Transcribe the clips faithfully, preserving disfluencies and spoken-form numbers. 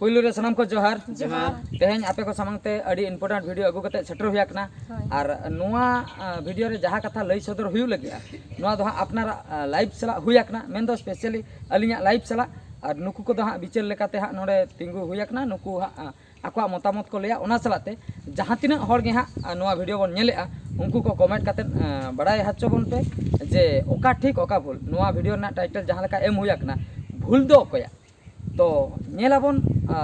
ᱯᱩᱭᱞᱩ ᱨᱮ ᱥᱟᱱᱟᱢ ᱠᱚ ᱡᱚᱦᱟᱨ᱾ ᱡᱚᱦᱟᱨ᱾ ᱛᱮᱦᱮᱧ ᱟᱯᱮ ᱠᱚ ᱥᱟᱢᱟᱝ ᱛᱮ ᱟᱹᱰᱤ important video ᱟᱹᱜᱩ ᱠᱟᱛᱮ ᱥᱮᱴᱮᱨ ᱦᱩᱭ ᱟᱠᱟᱱᱟ᱾ ᱦᱳᱭ᱾ ᱟᱨ ᱱᱚᱣᱟ, ᱟ, video ᱨᱮ ᱡᱟᱦᱟᱸ ᱠᱟᱛᱷᱟ ᱞᱟᱹᱭ ᱥᱚᱫᱚᱨ ᱦᱩᱭᱩᱜ ᱞᱟᱹᱜᱤᱫᱼᱟ, ᱱᱚᱣᱟ ᱫᱚ ᱦᱟᱸᱜ ᱟᱯᱱᱟᱨᱟᱜ, ᱟ, live ᱥᱟᱞᱟᱜ ᱦᱩᱭ ᱟᱠᱟᱱᱟ, ᱢᱮᱱᱫᱚ specially ᱟᱹᱞᱤᱧᱟᱜ live ᱥᱟᱞᱟᱜ᱾ ᱟᱨ ᱱᱩᱠᱩ ᱠᱚᱫᱚ ᱦᱟᱸᱜ ᱵᱤᱪᱟᱹᱨ ᱞᱮᱠᱟᱛᱮ ᱦᱟᱸᱜ ᱱᱚᱰᱮ ᱛᱤᱸᱜᱩ ᱦᱩᱭ ᱟᱠᱟᱱᱟ᱾ ᱱᱩᱠᱩ ᱦᱟᱸᱜ, ᱟ, ᱟᱠᱚᱣᱟᱜ ᱢᱚᱛᱟᱢᱚᱛ ᱠᱚ ᱞᱟᱹᱭᱟ᱾ ᱚᱱᱟ ᱥᱟᱞᱟᱜ ᱛᱮ ᱡᱟᱦᱟᱸ ᱛᱤᱱᱟᱹᱜ ᱦᱚᱲ ᱜᱮ ᱦᱟᱸᱜ, ᱟ, ᱱᱚᱣᱟ video ᱵᱚᱱ ᱧᱮᱞᱮᱜᱼᱟ, ᱩᱱᱠᱩ ᱠᱚ comment ᱠᱟᱛᱮᱫ, ᱟ, ᱵᱟᱲᱟᱭ ᱦᱚᱪᱚ ᱵᱚᱱ ᱯᱮ ᱡᱮ ᱚᱠᱟ ᱴᱷᱤᱠ ᱚᱠᱟ ᱵᱷᱩᱞ᱾ ᱱᱚᱣᱟ video ᱨᱮᱱᱟᱜ title ᱡᱟᱦᱟᱸ ᱞᱮᱠᱟ ᱮᱢ ᱦᱩᱭ ᱟᱠᱟᱱᱟ, ᱵᱷᱩᱞ ᱫᱚ ᱚᱠᱚᱭᱟᱜ? ᱛᱚ ᱧᱮᱞᱟᱵᱚᱱ, ᱟ,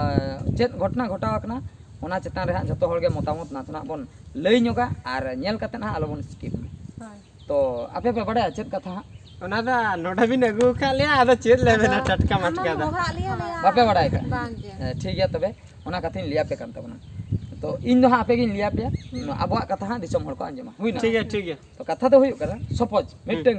ᱪᱮᱫ ᱜᱷᱚᱴᱚᱱᱟ ᱜᱷᱚᱴᱟᱣ ᱟᱠᱟᱱᱟ, ᱚᱱᱟ ᱪᱮᱛᱟᱱ ᱨᱮ ᱦᱟᱸᱜ ᱡᱚᱛᱚ ᱦᱚᱲ ᱜᱮ ᱢᱚᱛᱟᱢᱚᱛ ᱱᱟᱥᱮᱱᱟᱜ ᱵᱚᱱ ᱞᱟᱹᱭ ᱧᱚᱜᱟ ᱟᱨ ᱧᱮᱞ ᱠᱟᱛᱮᱫ ᱦᱟᱸᱜ ᱟᱞᱚᱵᱚᱱ skip ᱢᱟ᱾ ᱦᱳᱭ᱾ ᱛᱚ ᱟᱯᱮ ᱯᱮ ᱵᱟᱲᱟᱭᱟ ᱪᱮᱫ ᱠᱟᱛᱷᱟ ᱦᱟᱸᱜ? ᱚᱱᱟ ᱫᱚ ᱱᱚᱰᱮ ᱵᱤᱱ ᱟᱹᱜᱩ ᱟᱠᱟᱫ ᱞᱮᱭᱟ, ᱟᱫᱚ ᱪᱮᱫ ᱞᱮ ᱢᱮᱱᱟ, ᱟᱫᱚ ᱴᱟᱴᱠᱟ ᱟᱢ ᱢᱟᱴᱠᱟ ᱫᱚ᱾ ᱵᱚᱦᱟᱜ ᱞᱮᱭᱟ, ᱞᱮᱭᱟ᱾ ᱵᱟᱯᱮ ᱵᱟᱲᱟᱭ ᱠᱟᱜ? ᱵᱟᱝ ᱜᱮ᱾ ᱦᱮᱸ, ᱴᱷᱤᱠ ᱜᱮᱭᱟ, ᱛᱚᱵᱮ ᱚᱱᱟ ᱠᱟᱛᱷᱟᱧ ᱞᱟᱹᱭ ᱟᱯᱮ ᱠᱟᱱ ᱛᱟᱵᱚᱱᱟ᱾ ᱛᱚ ᱤᱧ ᱫᱚ ᱦᱟᱸᱜ ᱟᱯᱮ ᱜᱤᱧ ᱞᱟᱹᱭ ᱟᱯᱮᱭᱟ᱾ ᱦᱩᱸ᱾ ᱱᱚᱣᱟ ᱟᱵᱚᱣᱟᱜ ᱠᱟᱛᱷᱟ ᱦᱟᱸᱜ ᱫᱤᱥᱚᱢ ᱦᱚᱲ ᱠᱚ ᱟᱸᱡᱚᱢᱟ᱾ ᱦᱩᱭᱱᱟ? ᱴᱷᱤᱠ ᱜᱮᱭᱟ, ᱴᱷᱤᱠ ᱜᱮᱭᱟ᱾ ᱛᱚ ᱠᱟᱛᱷᱟ ᱫᱚ ᱦᱩᱭᱩᱜ ᱠᱟᱱᱟ, suppose ᱦᱩᱸ᱾ ᱢᱤᱫᱴᱟᱝ,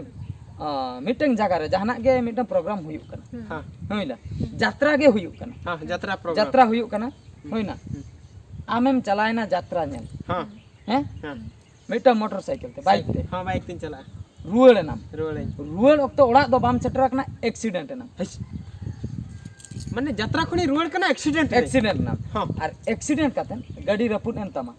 ᱟ, ᱢᱤᱫᱴᱟᱝ ᱡᱟᱭᱜᱟ ᱨᱮ ᱡᱟᱦᱟᱱᱟᱜ ᱜᱮ ᱢᱤᱫᱴᱟᱝ program ᱦᱩᱭᱩᱜ ᱠᱟᱱᱟ᱾ ᱦᱩᱸ᱾ ᱦᱮᱸ᱾ ᱦᱩᱭᱱᱟ? ᱦᱩᱸ᱾ ᱡᱟᱛᱨᱟ ᱜᱮ ᱦᱩᱭᱩᱜ ᱠᱟᱱᱟ᱾ ᱦᱮᱸ, ᱡᱟᱛᱨᱟ program᱾ ᱡᱟᱛᱨᱟ ᱦᱩᱭᱩᱜ ᱠᱟᱱᱟ᱾ ᱦᱩᱸ᱾ ᱦᱩᱭᱱᱟ? ᱦᱩᱸ᱾ ᱟᱢᱮᱢ ᱪᱟᱞᱟᱣᱮᱱᱟ ᱡᱟᱛᱨᱟ ᱧᱮᱞ᱾ ᱦᱮᱸ᱾ ᱦᱮᱸ? ᱦᱮᱸ᱾ ᱢᱤᱫᱴᱟᱝ motorcycle ᱛᱮ, bike ᱛᱮ᱾ ᱦᱮᱸ, bike ᱛᱮᱧ ᱪᱟᱞᱟᱜᱼᱟ᱾ ᱨᱩᱣᱟᱹᱲ ᱮᱱᱟᱢ᱾ ᱨᱩᱣᱟᱹᱲᱟᱹᱧ᱾ ᱨᱩᱣᱟᱹᱲ ᱚᱠᱛᱚ ᱚᱲᱟᱜ ᱫᱚ ᱵᱟᱢ ᱥᱮᱴᱮᱨ ᱟᱠᱟᱱᱟ, accident ᱮᱱᱟᱢ᱾ ᱦᱮᱸᱥ᱾ ᱢᱟᱱᱮ ᱡᱟᱛᱨᱟ ᱠᱷᱚᱱᱤᱧ ᱨᱩᱣᱟᱹᱲ ᱠᱟᱱᱟ, accident ᱨᱮ? Accident ᱮᱱᱟᱢ᱾ ᱦᱚᱸ᱾ ᱟᱨ accident ᱠᱟᱛᱮ ᱜᱟᱹᱰᱤ ᱨᱟᱹᱯᱩᱫ ᱮᱱ ᱛᱟᱢᱟ,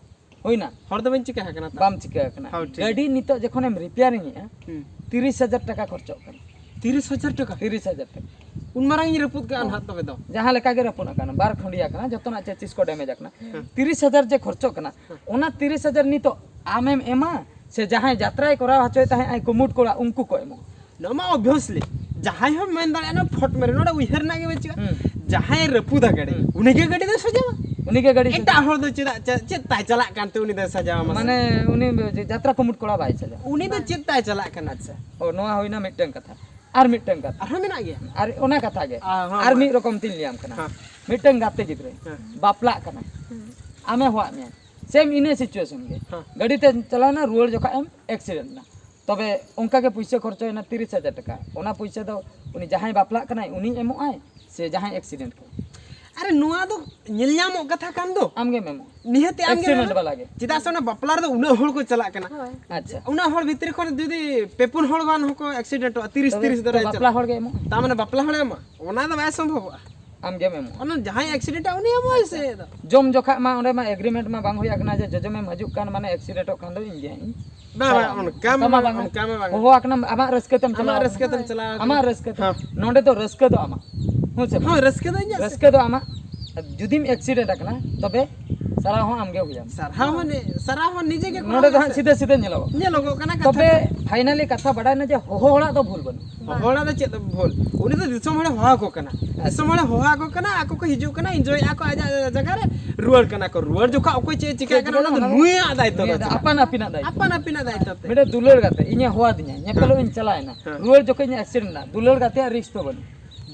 ᱦᱩᱭᱱᱟ? ᱦᱚᱲ ᱫᱚ ᱵᱟᱹᱧ ᱪᱤᱠᱟ ᱟᱠᱟᱱᱟ ᱛᱚ? ᱵᱟᱢ ᱪᱤᱠᱟ ᱟᱠᱟᱱᱟ᱾ ᱦᱚᱸ, ᱴᱷᱤᱠ᱾ ᱜᱟᱹᱰᱤ ᱱᱤᱛᱚᱜ ᱡᱚᱠᱷᱚᱱᱮᱢ repairing ᱮᱜᱼᱟ, ᱦᱩᱸ᱾ ᱛᱤᱨᱤᱥ ᱦᱟᱡᱟᱨ ᱴᱟᱠᱟ ᱠᱷᱚᱨᱪᱚᱜ ᱠᱟᱱᱟ᱾ ᱛᱤᱨᱤᱥ ᱦᱟᱡᱟᱨ ᱴᱟᱠᱟ? ᱛᱤᱨᱤᱥ ᱦᱟᱡᱟᱨ ᱴᱟᱠᱟ᱾ ᱩᱱ ᱢᱟᱨᱟᱝ ᱤᱧ ᱨᱟᱹᱯᱩᱫ ᱠᱟᱜᱼᱟ ᱦᱚᱸ᱾ ᱱᱟᱦᱟᱜ ᱛᱚᱵᱮ ᱫᱚ᱾ ᱡᱟᱦᱟᱸ ᱞᱮᱠᱟ ᱜᱮ ᱨᱟᱹᱯᱩᱫ ᱟᱠᱟᱱᱟ, ᱵᱟᱨ ᱠᱷᱟᱹᱱᱰᱤᱭᱟ ᱟᱠᱟᱱᱟ, ᱡᱚᱛᱚᱱᱟᱜ chassis ᱠᱚ damage ᱟᱠᱟᱱᱟ᱾ ᱦᱮᱸ᱾ ᱛᱤᱨᱤᱥ ᱦᱟᱡᱟᱨ ᱡᱮ ᱠᱷᱚᱨᱪᱚᱜ ᱠᱟᱱᱟ, ᱦᱮᱸ᱾ ᱚᱱᱟ ᱛᱤᱨᱤᱥ ᱦᱟᱡᱟᱨ ᱱᱤᱛᱚᱜ ᱟᱢᱮᱢ ᱮᱢᱟ ᱥᱮ ᱡᱟᱦᱟᱸᱭ ᱡᱟᱛᱨᱟᱭ ᱠᱚᱨᱟᱣ ᱦᱚᱪᱚᱭ ᱛᱟᱦᱮᱸᱫ ᱟᱭ ᱠᱩᱢᱩᱴ ᱠᱚᱲᱟ, ᱩᱱᱠᱩ ᱠᱚ ᱮᱢᱚᱜᱼᱟ? ᱱᱚᱣᱟ ᱢᱟ obviously ᱡᱟᱦᱟᱸᱭ ᱦᱚᱸ ᱢᱮᱱ ᱫᱟᱲᱮᱭᱟᱜᱼᱟ, ᱱᱚᱣᱟ ᱯᱷᱚᱴ ᱢᱮᱨᱮ, ᱱᱚᱰᱮ ᱩᱭᱦᱟᱹᱨ ᱨᱮᱱᱟᱜ ᱜᱮ ᱵᱟᱹᱪᱩᱜᱼᱟ᱾ ᱦᱩᱸ᱾ ᱡᱟᱦᱟᱸᱭ ᱨᱟᱹᱯᱩᱫᱟ ᱜᱟᱹᱰᱤ, ᱦᱩᱸ᱾ ᱩᱱᱤᱜᱮ ᱜᱟᱹᱰᱤ ᱫᱚᱭ ᱥᱟᱡᱟᱣᱟ᱾ ᱩᱱᱤᱜᱮ ᱜᱟᱹᱰᱤ ᱮᱴᱟᱜ ᱥᱟᱡᱟᱣᱟ᱾ ᱦᱚᱲ ᱫᱚ ᱪᱮᱫᱟᱜ, ᱪᱮᱫ, ᱪᱮᱫ ᱛᱟᱭ ᱪᱟᱞᱟᱜ ᱠᱟᱱᱛᱮ ᱩᱱᱤ ᱫᱚᱭ ᱥᱟᱡᱟᱣᱟ ᱢᱟᱥᱮ? ᱢᱟᱱᱮ ᱩᱱᱤ ᱡᱟᱛᱨᱟ ᱠᱩᱢᱩᱴ ᱠᱚᱲᱟ ᱵᱟᱭ ᱥᱟᱡᱟᱣᱟ᱾ ᱩᱱᱤ ᱫᱚ ᱪᱮᱫ ᱛᱟᱭ ᱪᱟᱞᱟᱜ ᱠᱟᱱᱟ? ᱟᱪᱪᱷᱟ, ᱚ, ᱱᱚᱣᱟ ᱦᱩᱭᱱᱟ ᱢᱤᱫᱴᱟᱝ ᱠᱟᱛᱷᱟ᱾ ᱟᱨ ᱢᱤᱫᱴᱟᱝ ᱠᱟᱛᱷᱟ᱾ ᱟᱨᱦᱚᱸ ᱢᱮᱱᱟᱜ ᱜᱮᱭᱟ? ᱟᱨ ᱚᱱᱟ ᱠᱟᱛᱷᱟ ᱜᱮ᱾ ᱟ, ᱦᱚᱸ, ᱟᱨ ᱢᱟ᱾ ᱢᱤᱫ ᱨᱚᱠᱚᱢ ᱛᱤᱧ ᱞᱟᱹᱭᱟᱢ ᱠᱟᱱᱟ᱾ ᱦᱚᱸ᱾ ᱢᱤᱫᱴᱟᱝ ᱜᱟᱛᱮ ᱜᱤᱫᱽᱨᱟᱹ ᱦᱮᱸ᱾ ᱵᱟᱯᱞᱟᱜ ᱠᱟᱱᱟ᱾ ᱦᱩᱸ᱾ ᱟᱢᱮ ᱦᱚᱦᱚᱣᱟᱫ ᱢᱮᱭᱟ᱾ Same ᱤᱱᱟᱹ situation ᱜᱮ᱾ ᱦᱮᱸ᱾ ᱜᱟᱹᱰᱤ ᱛᱮ ᱪᱟᱞᱟᱣᱱᱟ, ᱨᱩᱣᱟᱹᱲ ᱡᱚᱠᱷᱟᱡ ᱮᱢ accident ᱮᱱᱟ᱾ ᱛᱚᱵᱮ ᱚᱱᱠᱟ ᱜᱮ ᱯᱩᱭᱥᱟᱹ ᱠᱷᱚᱨᱪᱚᱭᱮᱱᱟ ᱛᱤᱨᱤᱥ ᱦᱟᱡᱟᱨ ᱴᱟᱠᱟ᱾ ᱚᱱᱟ ᱯᱩᱭᱥᱟᱹ ᱫᱚ ᱩᱱᱤ ᱡᱟᱦᱟᱸᱭ ᱵᱟᱯᱞᱟᱜ ᱠᱟᱱᱟᱭ ᱩᱱᱤᱭ ᱮᱢᱚᱜ ᱟᱭ ᱥᱮ ᱡᱟᱦᱟᱸᱭ accident ᱠᱟᱱᱟᱭ? ᱟᱨᱮ, ᱱᱚᱣᱟ ᱫᱚ ᱧᱮᱞ ᱧᱟᱢᱚᱜ ᱠᱟᱛᱷᱟ ᱠᱟᱱ ᱫᱚ᱾ ᱟᱢ ᱜᱮᱢ ᱮᱢᱚᱜᱼᱟ᱾ ᱱᱤᱦᱟᱹᱛ ᱟᱢ ᱜᱮᱢ accident ᱮᱢᱚᱜᱼᱟ᱾ ᱵᱟᱞᱟ ᱜᱮ᱾ ᱪᱮᱫᱟᱜ ᱥᱮ ᱚᱱᱟ ᱵᱟᱯᱞᱟ ᱨᱮᱫᱚ ᱩᱱᱟᱹᱜ ᱦᱚᱲ ᱠᱚ ᱪᱟᱞᱟᱜ ᱠᱟᱱᱟ᱾ ᱦᱳᱭ᱾ ᱟᱪᱪᱷᱟ᱾ ᱩᱱᱟᱹᱜ ᱦᱚᱲ ᱵᱷᱤᱛᱨᱤ ᱠᱷᱚᱱ ᱡᱩᱫᱤ ᱯᱮ ᱯᱩᱱ ᱦᱚᱲ ᱜᱟᱱ ᱦᱚᱸᱠᱚ accident ᱚᱜᱼᱟ, ᱛᱤᱨᱤᱥ, ᱛᱚᱵᱮ ᱛᱤᱨᱤᱥ ᱫᱚ ᱫᱷᱟᱨᱟ ᱵᱟᱯᱞᱟ ᱪᱟᱞᱟᱜᱼᱟ᱾ ᱦᱚᱲ ᱜᱮ ᱮᱢᱚᱜᱼᱟ᱾ ᱛᱟᱨ ᱢᱟᱱᱮ ᱵᱟᱯᱞᱟ ᱦᱚᱲᱮ ᱮᱢᱟ? ᱚᱱᱟ ᱫᱚ ᱵᱟᱭ ᱥᱚᱢᱵᱷᱚᱵᱚᱜᱼᱟ᱾ ᱟᱢ ᱜᱮᱢ ᱮᱢᱚᱜᱼᱟ᱾ ᱚᱱᱟ ᱡᱟᱦᱟᱸᱭ ᱮᱠᱥᱤᱰᱮᱱᱴᱟ ᱩᱱᱤ ᱮᱢᱚᱜᱼᱟᱭ ᱥᱮ᱾ ᱡᱚᱢ ᱡᱚᱠᱷᱟᱜ ᱢᱟ ᱚᱸᱰᱮ ᱢᱟ ᱮᱜᱽᱨᱤᱢᱮᱱᱴ ᱢᱟ ᱵᱟᱝ ᱦᱩᱭ ᱟᱠᱟᱱᱟ ᱡᱮ ᱡᱚᱡᱚᱢᱮᱢ ᱦᱤᱡᱩᱜ ᱠᱟᱱ ᱢᱟᱱᱮ ᱮᱠᱥᱤᱰᱮᱱᱴᱚᱜ ᱠᱷᱟᱱ ᱫᱚ ᱤᱧ ᱜᱮ ᱦᱟᱸᱜ ᱤᱧ ᱵᱟᱝ, ᱵᱟᱝ, ᱪᱟᱞᱟᱜᱼᱟ᱾ ᱚᱱᱠᱟ ᱢᱟ ᱚᱱᱠᱟ ᱢᱟ ᱵᱟᱝ᱾ ᱵᱟᱝᱟ᱾ ᱚᱱᱠᱟ ᱢᱟ ᱵᱟᱝᱟ᱾ ᱦᱚᱦᱚ ᱟᱠᱟᱱᱟᱢ, ᱟᱢᱟᱜ ᱨᱟᱹᱥᱠᱟᱹ ᱛᱮᱢ ᱪᱟᱞᱟᱣ ᱟᱢᱟᱜ ᱟᱠᱟᱱᱟ᱾ ᱨᱟᱹᱥᱠᱟᱹ ᱛᱮᱢ ᱪᱟᱞᱟᱣ ᱟᱠᱟᱱᱟ᱾ ᱟᱢᱟᱜ ᱨᱟᱹᱥᱠᱟᱹ ᱛᱮ᱾ ᱦᱮᱸ᱾ ᱱᱚᱰᱮ ᱫᱚ ᱨᱟᱹᱥᱠᱟᱹ ᱫᱚ ᱟᱢᱟᱜ᱾ ᱦᱮᱸ ᱥᱮ ᱵᱟᱝ? ᱦᱮᱸ, ᱨᱟᱹᱥᱠᱟᱹ ᱫᱚ ᱤᱧᱟᱹᱜ ᱥᱮ᱾ ᱨᱟᱹᱥᱠᱟᱹ ᱫᱚ ᱟᱢᱟᱜ᱾ ᱡᱩᱫᱤᱢ ᱮᱠᱥᱤᱰᱮᱱᱴ ᱟᱠᱟᱱᱟ, ᱛᱚᱵᱮ ᱥᱟᱨᱦᱟᱣ ᱦᱚᱸ ᱟᱢᱜᱮ ᱦᱩᱭᱟᱢ᱾ ᱥᱟᱨᱦᱟᱣ ᱦᱚᱸ ᱱᱤ-, ᱥᱟᱨᱦᱟᱣ ᱦᱚᱸ ᱱᱤᱡᱮ ᱜᱮ ᱱᱚᱰᱮ ᱫᱚ ᱦᱟᱸᱜ ᱥᱤᱫᱷᱟᱹ ᱥᱤᱫᱷᱟᱹ ᱧᱮᱞᱚᱜᱚᱜ ᱠᱟᱱᱟ᱾ ᱧᱮᱞᱚᱜᱚᱜ ᱠᱟᱱᱟ ᱠᱟᱛᱷᱟ ᱛᱚᱵᱮ ᱫᱚ᱾ ᱯᱷᱟᱭᱱᱟᱞᱤ ᱠᱟᱛᱷᱟ ᱵᱟᱰᱟᱭ ᱱᱟ ᱡᱮ ᱦᱚᱦᱚ ᱦᱚᱲᱟᱜ ᱫᱚ ᱵᱷᱩᱞ ᱵᱟᱹᱱᱩᱜ᱾ ᱦᱚᱦᱚ ᱦᱚᱲᱟᱜ ᱫᱚ ᱪᱮᱫ ᱵᱷᱩᱞ? ᱩᱱᱤ ᱫᱚ ᱫᱤᱥᱚᱢ ᱦᱚᱲᱮ ᱦᱚᱦᱚ ᱟᱠᱚ ᱠᱟᱱᱟ᱾ ᱟᱪᱪᱷᱟ᱾ ᱫᱤᱥᱚᱢ ᱦᱚᱲᱮ ᱦᱚᱦᱚ ᱟᱠᱚ ᱠᱟᱱᱟ, ᱟᱠᱚ ᱠᱚ ᱦᱤᱡᱩᱜ ᱠᱟᱱᱟ, ᱮᱱᱡᱚᱭᱮᱫᱼᱟ ᱠᱚ ᱟᱡᱟᱜ ᱡᱟᱭᱜᱟ ᱨᱮ, ᱨᱩᱣᱟᱹᱲ ᱠᱟᱱᱟ ᱠᱚ᱾ ᱨᱩᱣᱟᱹᱲ ᱡᱚᱠᱷᱚᱱ ᱚᱠᱚᱭ ᱪᱮᱫ ᱮ ᱪᱤᱠᱟᱹᱜ ᱠᱟᱱᱟ, ᱚᱱᱟ ᱫᱚ ᱱᱩᱭᱟᱜ ᱫᱟᱭᱤᱛᱛᱚ ᱫᱚ ᱱᱩᱭᱟᱜ ᱫᱚ ᱪᱮᱫ? ᱟᱯᱟᱱ ᱟᱹᱯᱤᱱᱟᱜ ᱫᱟᱭᱤᱛᱛᱚ᱾ ᱟᱯᱟᱱ ᱟᱹᱯᱤᱱᱟᱜ ᱫᱟᱭᱤᱛᱛᱚ ᱛᱮ᱾ ᱢᱤᱫᱴᱮᱱ ᱫᱩᱞᱟᱹᱲ ᱜᱟᱛᱮ ᱤᱧᱮ ᱦᱚᱦᱚ ᱟᱹᱫᱤᱧᱟ, ᱧᱮᱯᱮᱞᱚᱜ ᱤᱧ ᱪᱟᱞᱟᱣᱮᱱᱟ᱾ ᱦᱮᱸ᱾ ᱨᱩᱣᱟᱹᱲ ᱡᱚᱠᱷᱚᱱ ᱤᱧ ᱮᱠᱥᱤᱰᱮᱱᱴ ᱮᱱᱟ, ᱫᱩᱞᱟᱹᱲ ᱜᱟᱛᱮᱭᱟᱜ ᱨᱤᱠᱥ ᱫᱚ ᱵᱟᱹᱱᱩᱜ᱾